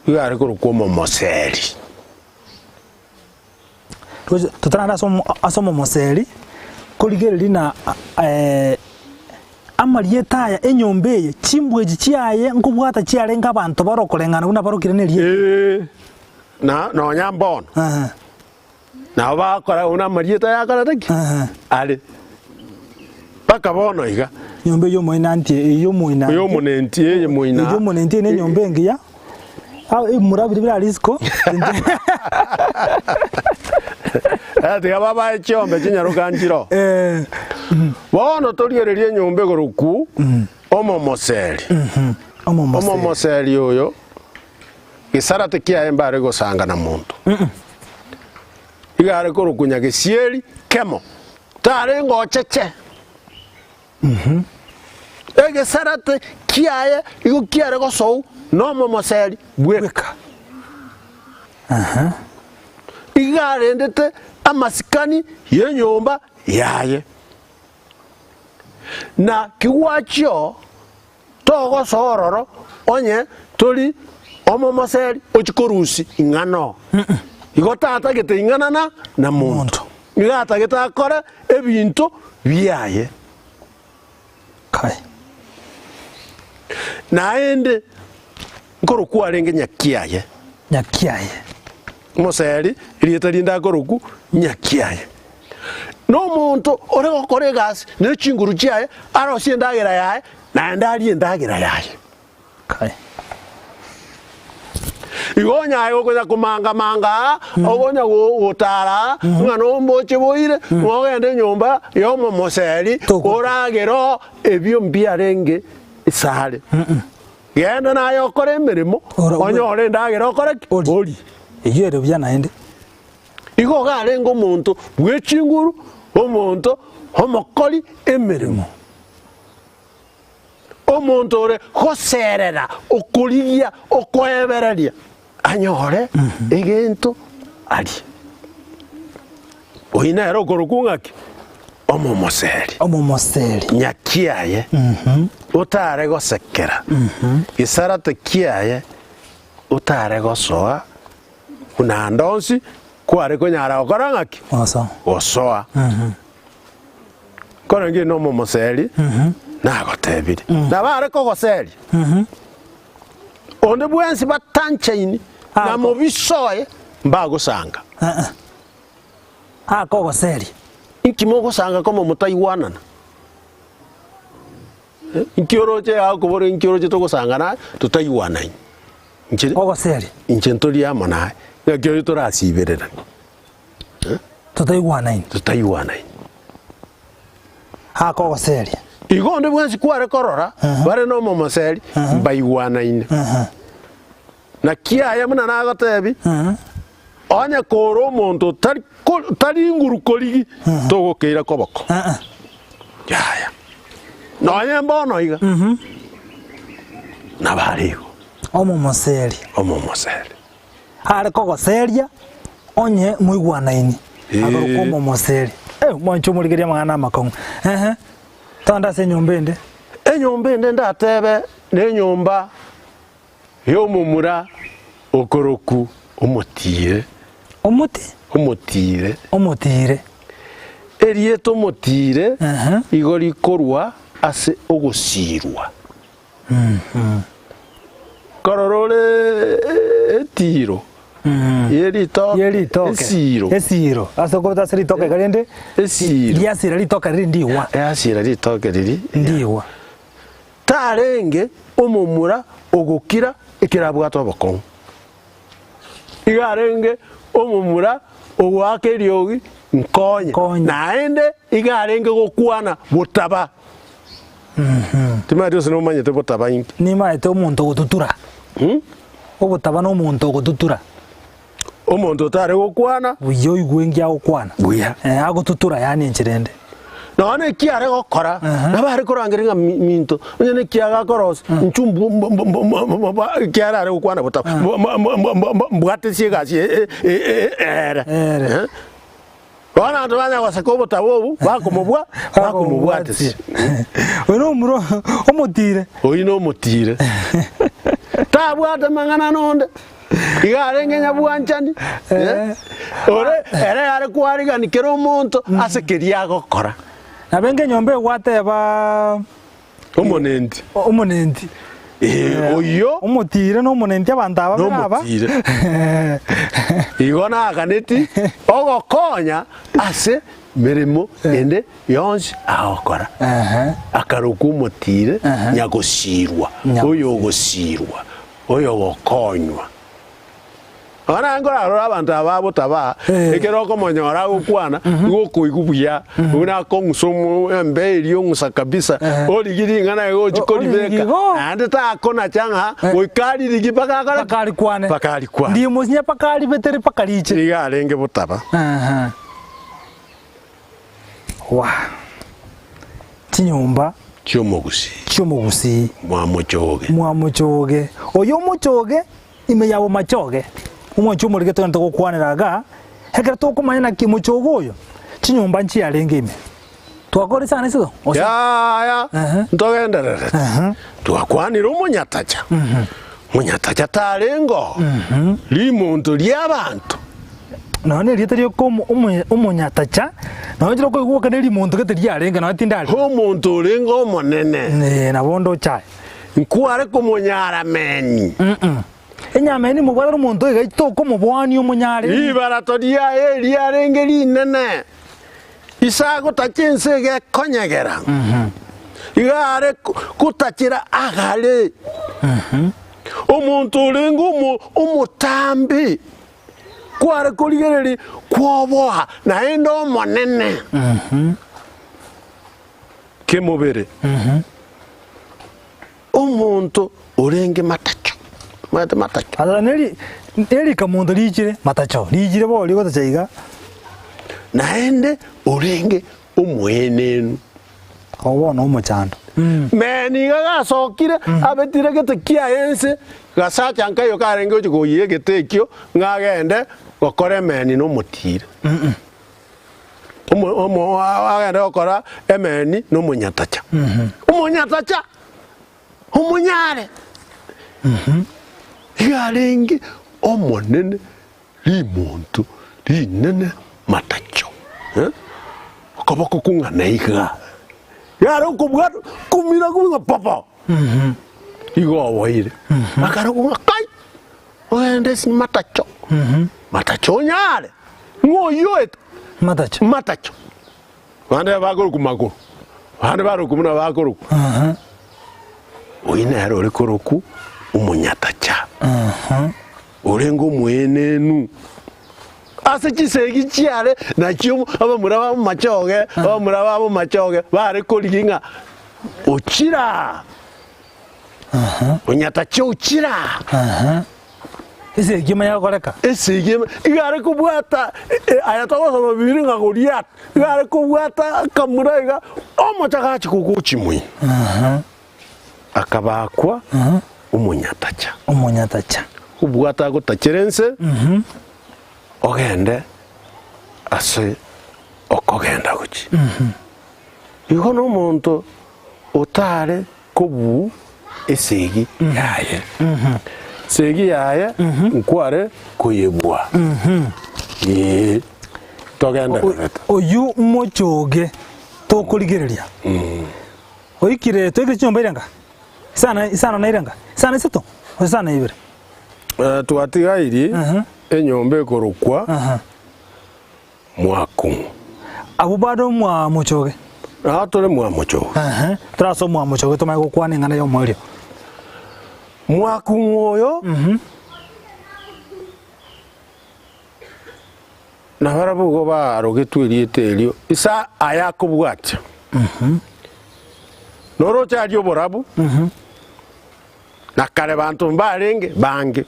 Speaker 5: iga are korokwa omomoseri.
Speaker 2: Totarande ase omomoseri, korigereria na amarieta aya, enyomba eye, chimbwa echi chiaye nkobwata chiarenge abanto bare okoreng'ana buna barokire na erieta.
Speaker 5: Ee, na nonya mbono nabo bagokora buna amarieta yakorete ki? Are. Mpaka bono iga.
Speaker 2: Enyomba eyio omoinanti eyio omoinanti.
Speaker 5: Oyo omonenti eye moina.
Speaker 2: Eyio omonenti eye nenyomba engiya. Ah, ebimura biria bire risiko.
Speaker 5: Eh, tiga babae chiombe chinyaroka nchiro.
Speaker 2: Eh,
Speaker 5: Bono torigererie enyomba egorokwu omomoseri.
Speaker 2: omomoseri.
Speaker 5: Omomoseri oyo gesarate kiaye mbare gosanga na monto. Iga are korokwa Nyagesieri kemo. Tarenge ocheche. Egesarate kiaye igo kiare gosou nomomoseri bweka. Iga arendete amasikani y'enyomba yaye. Na kigwachio Togosoa ororo onye tori omomoseri ochia korusia ing'ana oo. Igo tatagete ing'ana na na monto. Igo atagete akore ebinto biaye.
Speaker 2: Kai.
Speaker 5: Naende nkorokwa arenge nyakiaye.
Speaker 2: Nyakiaye.
Speaker 5: Omoseri, erieta rinde akorokwa nyakiaye. Nomonto ore gokora egasi ne chinguru chiaye, arosie endagera yaye, naende arie endagera yaye.
Speaker 2: Kai.
Speaker 5: Igo onye aye okonya komanga-manga aa, okonya go- gotara aa, ng'a nomboche boire, ng'a ogende enyomba y'omomoseri,
Speaker 2: Toko-
Speaker 5: oragere oo, ebio mbiarenge isare. Genda naye okore emeremo,
Speaker 2: Ora-
Speaker 5: onyore endagera okore ki?
Speaker 2: Orie.
Speaker 5: Orie.
Speaker 2: Eyio ere buya naende.
Speaker 5: Igo iga arenge omonto bwe chinguru, omonto omokori emeremo, omonto ore goserera, okorigia, okoebereria anyore egento arie. Oyio nere okorokwa ng'aki? Omomoseri.
Speaker 2: Omomoseri.
Speaker 5: Nyakiaye, otare gosekera, gesarate kiaye otare gosoa buna ande onsi kware konyara gokora ng'aki?
Speaker 2: Gosoa.
Speaker 5: Gosoa. Korende inwe nomomoseri, nagotebirie, nabo are kogoseria. Onde bwensi batanchaini na mobisoe mbagosanga.
Speaker 2: Akogoseria.
Speaker 5: Inki mogosanga komo motaigwanana? Inki oroche agokobora inki oroche togosanga naye totaigwanaini? Inche
Speaker 2: Ogoseria.
Speaker 5: inche ntori amo naye, ng'aki oyo torasibereranie?
Speaker 2: Totaigwanaini.
Speaker 5: Totaigwanaini.
Speaker 2: Akogoseria.
Speaker 5: Igo onde bwensi kware korora bare nomomoseri mbaigwanaine. Naki aye buna nagotebi, onye kore omonto otari tari nguru korigi, togokeira koboko. Yaya. Nonye mbono iga, nabo are igo.
Speaker 2: Omomoseri.
Speaker 5: Omomoseri.
Speaker 2: Are kogoseria onye moigwanaini. Akorokwa omomoseri. Eh, mwanche omorigereria amang'ana amakong'u. Ehe. Togende ase enyomba ende.
Speaker 5: Enyomba ende ndatebe nenyomba Y'omomura okoroku omotiire.
Speaker 2: Omoti?
Speaker 5: Omotiire.
Speaker 2: Omotiire.
Speaker 5: Erieta omotiire igo rikorwa ase ogosiirwa. Korora ore etiiro ye ritoke,
Speaker 2: Ye ritoke.
Speaker 5: esiiro.
Speaker 2: Esiiro. Ase okobeta ase ritoke iga rende,
Speaker 5: Esiiro.
Speaker 2: riasira ritoke riri ndigwa.
Speaker 5: Yasira ritoke riri.
Speaker 2: Ndigwa.
Speaker 5: Tarenge omomura ogokira ekero abwate obokong'u. Igo arenge omomura ogoaka eriogi nkonye,
Speaker 2: Nkonye.
Speaker 5: naende igo arenge gokwana botaba. Timanyeti gose nomanyete botaba inki.
Speaker 2: Nimaete omonto ogotutura. Obotaba na omonto ogotutura.
Speaker 5: Omonto otare gokwana.
Speaker 2: Buya oigwe inki agokwana.
Speaker 5: Buya.
Speaker 2: Eh, agotutura yaani enchera ende.
Speaker 5: Nonya neki are gokora, nabo are korangeria ng'a mi- minto, onye neki agakorosia, inchu mbu- mbu- mbu- mbu- mbu- mbu- mbu- ekiagera are gokwana botaba, mbu- mbu- mbu- mbu- mbu- mbu- mbwatesie egasi e- e- e- e- ere.
Speaker 2: Ere.
Speaker 5: Eh. Bono abanto banya goseka obotaba obu, bakomobua, bakomobwatesia.
Speaker 2: Oyo nomura omotire.
Speaker 5: Oyio nomotire. Tabwate mang'ana nonde. Iga arenge nyabwanchani, eh, ore ere are kwarigani kera omonto ase keria agokora.
Speaker 2: Nabo enga enyomba egwateba
Speaker 5: Omonenti.
Speaker 2: omonenti.
Speaker 5: Eh, oyio
Speaker 2: Omotire na omonenti abanto aba bere aba.
Speaker 5: Nomotire. Igo naganeti ogokonya ase meremo ende yonsi agokora.
Speaker 2: Ehe.
Speaker 5: Akarokwa omotire
Speaker 2: Ehe.
Speaker 5: nyagosirwa,
Speaker 2: Nyagosirwa.
Speaker 5: oyogosirwa. Oyogokonywa. Bono naye nkorarore abanto aba abotaba,
Speaker 2: Eh.
Speaker 5: ekero okomonyora agokwana, igo okoigwa buya, buna akong'usa omo embe eria ong'usa kabisa,
Speaker 2: Eh.
Speaker 5: origie ring'ana iga ochi
Speaker 2: O-
Speaker 5: koribeka,
Speaker 2: origie igo.
Speaker 5: naende takonacha ng'a
Speaker 2: Eh.
Speaker 5: goika aririgi mpaka akore ki?
Speaker 2: Mpaka arikwane.
Speaker 5: Mpaka arikwane.
Speaker 2: Ndimosinya mpaka aribetere mpaka riche.
Speaker 5: Iga arenge botaba.
Speaker 2: Aha. Waa. Chinyomba.
Speaker 5: Chi'omogusii.
Speaker 2: Chi'omogusii.
Speaker 5: Mwamochoge.
Speaker 2: Mwamochoge. Oyo omochoge ime ya bomachoge. Omwanchi omorige togende togokwanera igaa, ekero tokomanya naki omochoge oyo, chinyomba nchiarenge ime. Twakora isana isiko? Gose?
Speaker 5: Yaya,
Speaker 2: Ehe.
Speaker 5: ntogendererete.
Speaker 2: Ehe.
Speaker 5: Twakwanire omonyatacha. Monyatacha tarenge oo. Rimonto ri'abanto.
Speaker 2: Nonya na erieta rioka omo- omo- omonyatacha, nonya inche nokoigwa oka ne rimonto gete riarenge nonya tindari.
Speaker 5: Omonto orenge omonene.
Speaker 2: Ee, nabo onde ochaye.
Speaker 5: Nkware komonyara meni.
Speaker 2: Enyameni mobwate omonto iga tokomoboania omonyare.
Speaker 5: Ribarato riaye riarenge rinene, ise agotacha ense iga ekonyegera, iga are gotachera agare. Omonto orenge omo- omotambe. Kware korigereria kwoboa naende omonene kemobere, omonto orenge matacho, omanyete matacho?
Speaker 2: Asa neri nerikamonto riichire matacho, riichire bono rigotacha iga.
Speaker 5: Naende orenge omoenenu.
Speaker 2: Obo bono omochando.
Speaker 5: Meni iga gasokire, abetire gete kiaye ense, gasacha nkaiyo karenge gochia koyia egete ekio, ng'a agende gokora emeni nomotiire. Omo omo agende gokora emeni na omonyatacha. Omonyatacha! Omonyare! Iga arenge omonene rimonto rinene matacho, eh, okoboko kong'ana iga. Yare okobwata kumira kumira popo. Igo oboire. Akarokwa ng'a kai! Ogende ase matacho. Matacho onyare. Ng'o oyio oete?
Speaker 2: Matacho.
Speaker 5: Matacho. Bande bakorokwa magoro. Bande barokwa buna bakorokwa. Oyio nere ore korokwa omonyatacha. Orenge omoenenu. Ase chisegi chiare nachio abamura b'amachoge, abamura b'amachoge bare korigia ng'a ochira. Onyatache ochira.
Speaker 2: Esegi emanya gokoreka.
Speaker 5: Esegi eme iga are kobwata aya togosoma bibilia ng'a Goliath iga are kobwata akamura iga omocha agachi kogochia moino. Akabakwa omonyatacha.
Speaker 2: Omonyatacha.
Speaker 5: Obwate agotachere ense ogende ase okogenda gochia. Igo nomonto otare kobuu esegi yaye. Esegi yaye nkware koyebua. Ee, togendererete.
Speaker 2: Oyio mochoge tokorigereria. Oikire toikire chinyomba irenga? Isano isano na irenga? Isano isato gose isano na ibere?
Speaker 5: Eh, twatigairi enyomba ekorokwa Mwakong'u.
Speaker 2: Abwo bado mwamochoge.
Speaker 5: Aa tore mwamochoge.
Speaker 2: Ehe, tore ase omwamochoge tomanye gokwana eng'ana y'omoerio.
Speaker 5: Mwakong'u oyo nabarabwo igo barogetwe erieta erio ise aya akobwatia. Noroche aria oborabu, na kare banto mbarenge bange.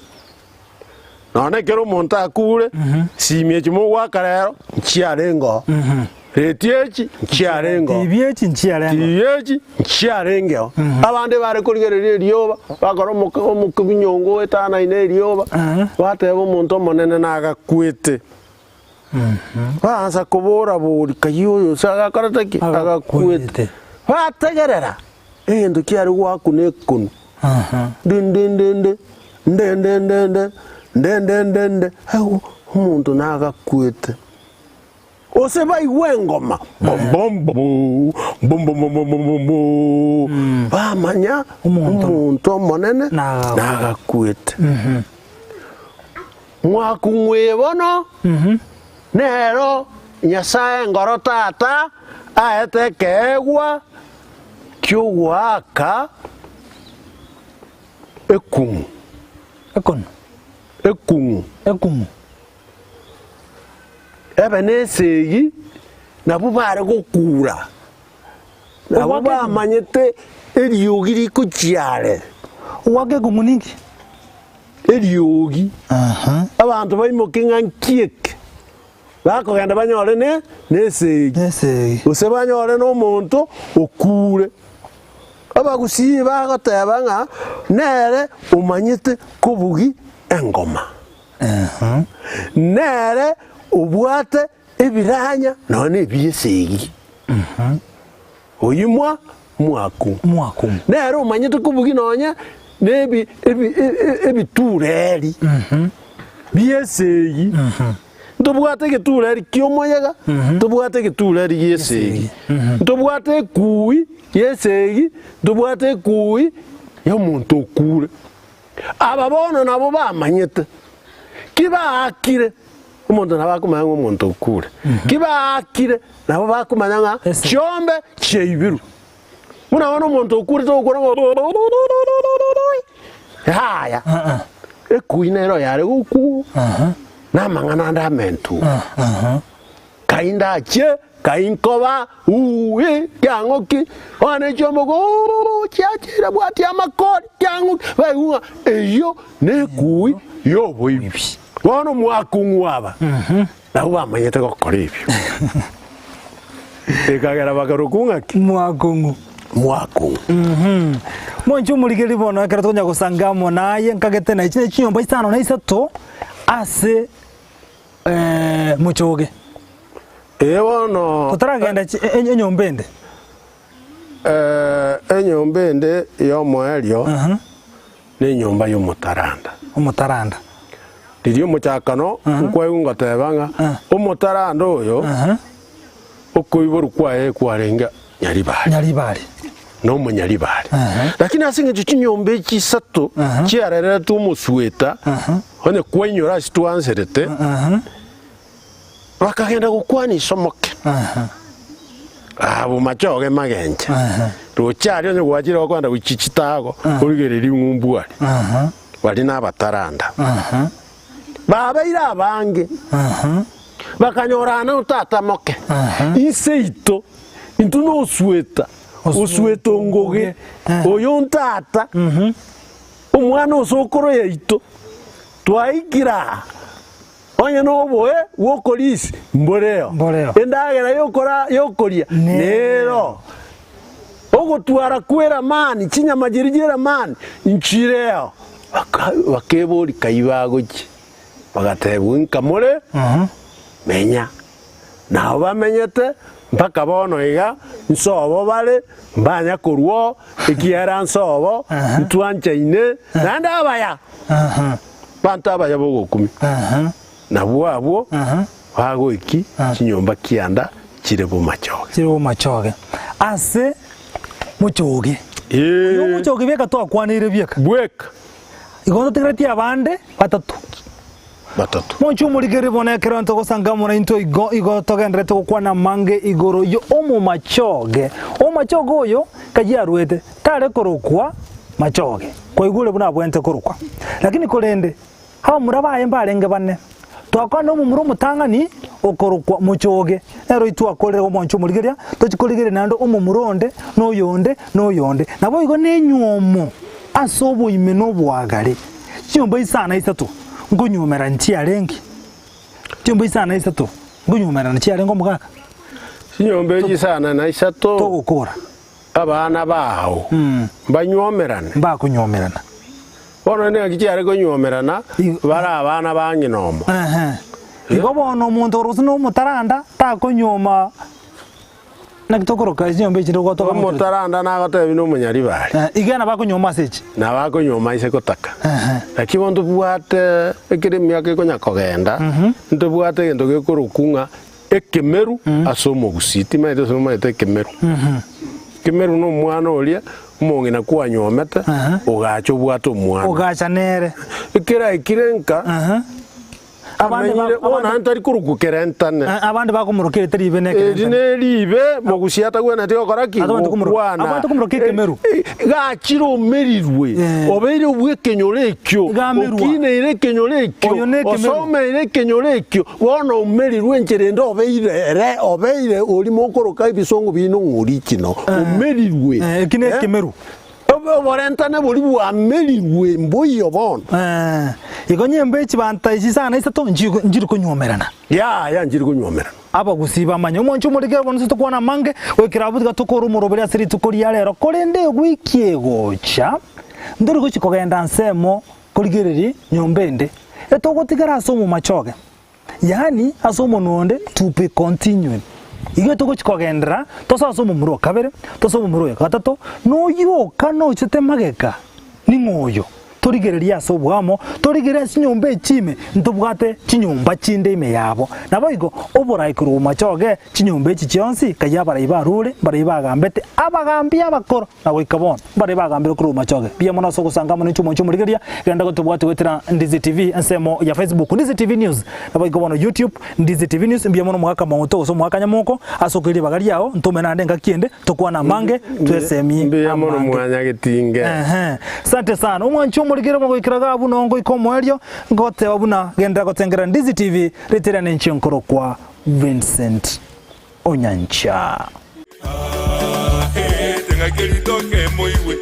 Speaker 5: Nonya ekero omonto akure, simi echi mogoaka rero nchiarengeo, retio echi nchiarengeo,
Speaker 2: TV echi nchiarengeo.
Speaker 5: TV echi nchiarengeo. Abande bare korigereria erioba, bakora omoke omokebinyongo oetanaine erioba, bateba omonto omonene nagakwete. Baansa kobora bori, kai oyo ase agakorete ki? Agakwete. Bategerera, egento kiare goakuna ekonu. Ndindindindi, ndindindindi, ndindindindi, aigo omonto nagakwete. Gose baigwe engoma, bombombobo, bombombombombombo, bamanya
Speaker 2: Omonto
Speaker 5: omonto omonene
Speaker 2: nagakwete.
Speaker 5: nagakwete. Mwakung'we bono, nero Nyasae Engoro Tata aete ekeegwa ki'ogoaka ekung'u.
Speaker 2: Ekonu.
Speaker 5: Ekung'u.
Speaker 2: Ekung'u.
Speaker 5: Ebe nesegi, nabwo bare gokura, nabwo bamanyete eriogi rikochia are.
Speaker 2: Ogoaka ekung'u ninki?
Speaker 5: Eriogi. Abanto baimoke ng'a nki eke? Bakogenda banyore ne nesegi,
Speaker 2: Nesegi.
Speaker 5: gose banyore nomonto okure. Abagusii bagoteba ng'a nere omanyete kobugi engoma, nere obwate ebiranya nonya na ebi'esegi. Oyio mwa mwaku.
Speaker 2: Mwaku.
Speaker 5: Nere omanyete kobugia nonya na ebi ebi ebitureri bi'esegi. Ntobwate egetureri ki'omoyega, ntobwate egetureri gi'esegi, ntobwate ekui y'esegi, ntobwate ekui y'omonto okure. Aba bono nabo bamanyete, ki baakire, omonto nabo akomanya ng'a omonto okure, ki baakire nabo bakomanya ng'a
Speaker 2: Ese.
Speaker 5: chiombe chiaibirwe. Buna bono omonto okure togokora ng'a yaya, ekui nero yare gokwa, na amang'ana ande amentu. Kai ndachie, kai nkoba, uuwi, kiang'oki, bono ne chiombe ogo chiachire bwatia amakori, kiang'oki, baigwa ng'a eyio nekui y'oboibi. Bono mwakong'u aba, nabwo bamanyete gokora ebio. Ekagera bakarokwa ng'aki?
Speaker 2: Mwakong'u.
Speaker 5: Mwakong'u.
Speaker 2: Mwanche omorigereria bono ekero tokonya gosanga amo naye nkagete na echi ne chinyomba isano na isato ase mochoge.
Speaker 5: Ee bono.
Speaker 2: Totaragenda chi- e- e- enyomba ende.
Speaker 5: Eh, enyomba ende y'omoerio nenyomba y'omotaranda.
Speaker 2: Omotaranda.
Speaker 5: Riria omochakano nkwaigwa ngoteba ng'a omotaranda oyo okoiborwa kwaye kwarenge Nyaribari.
Speaker 2: Nyaribari.
Speaker 5: Na omonyaribari. Lakini ase eng'encho chinyomba echi isato chiarereretwe omosweta, onye kwainyora ase twanserete, Bakagenda gokwana isomoke. Abu machoge magencha. Roche aria onye gwachire gokogenda gochia chitago, origererie ng'umbu aria. Baria nabataranda. Babeire abange. Bakanyorana no tata moke. Inse ito, intwe nosweta, osweta ongoge, oyo ntata, omwana osokoro yaito, twaikire aa. Onye noboe bw'okorisia mboreo,
Speaker 2: Mboreo.
Speaker 5: endagera y'okora y'okoria nero, ogotwara kw'eramani, chinyama chiria chi'eramani nchireo. Baka bakeboria kai bagochia, bagatebigwa inka more menya. Nabo bamenyete mpaka bono iga, nsobo bare, mbanya korwa oo, ekiagera nsobo, ntwanchaine, naende abaya. Abanto abaya b'ogokumia, nabwo abwo bagoiki chinyomba kianda chire bomachoge.
Speaker 2: Chire bomachoge ase mochoge. Oyo omochoge bieka twakwaneire bieka.
Speaker 5: Bweka.
Speaker 2: Igo ntotigeretie abande batato.
Speaker 5: Batato.
Speaker 2: Monche omorigererie bono ekero ntogosanga amo naintwe igo igo togendererete gokwana amange igoro yo omomachoge. Omomachoge oyo kayio arwete tare korokwa machoge, kwaigure buna abwenerete korokwa. Lakini korende abamura baye mbarenge bane. Twakwana na omomura omotang'ani okorokwa mochoge, nere oyio twakorire omonche omorigereria, tochia korigereria naende omomura onde, na oyonde, na oyonde. Naboigo nenywomo ase oboime na oboagare. Chinyomba isano isato nkonywomerana chiarenge, chinyomba isano isato nkonywomerana chiarenge omogaka.
Speaker 5: Chinyomba echi isano na isato.
Speaker 2: Togokora.
Speaker 5: Abana bao mbanywomerane.
Speaker 2: Mbakonywomerana.
Speaker 5: Bono naki chiare konywomerana bare abana ba ng'ina omo.
Speaker 2: Igo bono omonto ore gose nomotaranda takonywoma naki tokoroka chinyomba echi gotoka
Speaker 5: Omotaranda nagotebi nomonyaribari.
Speaker 2: Iga nabo akonywoma ase echi.
Speaker 5: Nabo akonywoma ase gotaka. Naki bono ntobwate ekero emiaka ekonya kogenda, ntobwate egento gekorokwa ng'a Ekemeru ase omogusii, timaete gose nomaete ekemeru. Ekemeru na omwana oria omong'ina kwanyuomete, ogacha obwate omwana.
Speaker 2: Ogacha nere.
Speaker 5: Ekero aikire nka,
Speaker 2: Abande
Speaker 5: amenyire
Speaker 2: ba-
Speaker 5: bono
Speaker 2: abande-
Speaker 5: naende tari korokwa kerentane.
Speaker 2: Abande bakomoroka erite ribe na
Speaker 5: Eri
Speaker 2: ekerentane.
Speaker 5: neribe mogusi atagwenereti gokora ki?
Speaker 2: Atagwenereti komoroka.
Speaker 5: Gokwana.
Speaker 2: Abwenerete komoroka ekemeru.
Speaker 5: Eh, eh, Gachire omerirwe,
Speaker 2: Eh.
Speaker 5: obeire bw'ekenyoro ekio,
Speaker 2: Iga amerwa.
Speaker 5: okineire ekenyoro ekio,
Speaker 2: Oyo nekemeru.
Speaker 5: osomeire ekenyoro ekio, Bono oumerirwe enchera ende obeire ere, obeire oria mokoroka ebisongo biaino ng'a original, oumerirwe.
Speaker 2: Eh, eki nekemeru.
Speaker 5: Obe oborentane boria bwamerirwe mboiyo bono.
Speaker 2: Eh, igo nyimba echi banta echi sana isato nchi- nchiri konywomerana.
Speaker 5: Yaya nchiri konywomerana.
Speaker 2: Abagusii bamanye omonche omorikere bono ase tokwana amange, goikera abwo tiga tokore omoroberi ase rituko ria rero, korende ewiki egocha, ntori gochi kogenda nsemo Korigereria nyomba ende etogotigara ase omomachoge, yaani ase omonwa onde to be continued. Igo etogochi kogenderera tosoe ase omomura o kabere, tosoe omomura oyo gatato, na oyio oka nochete magega ning'o oyo? Torigererie ase oboamo, torigererie ase chinyomba echi ime, ntobwate chinyomba chinde ime yabo. Naboigo oborai korwa omomachoge, chinyomba echi chionsi, kayia abarai barure, mbarai bagambete, abagambi abakoro. Na goika bono mbare bagambire korwa omochoge. Mbuya mono ase ogosanga amo ninche omonche omorigereria, genda gotobwati goetera Ndizi TV ensemo ya Facebook, Ndizi TV News, naboigo bono YouTube, Ndizi TV News, mbuya mono omogaka Mong'oto gose omogaka Nyamoko ase okoira ribaga riao, ntome naende engaki ende tokwane amange, twesemie
Speaker 5: Mbuya mono
Speaker 2: amange.
Speaker 5: mwanyagetinge.
Speaker 2: Ehe, sante sana omwanchi omorigereria bono goikera iga abwo noo ngoika omoerio, ngoteba buna genderera gotengera Ndizi TV, ritere ninche nkorokwa Vincent Onyancha.
Speaker 3: Teng'aki ritoke moigwe.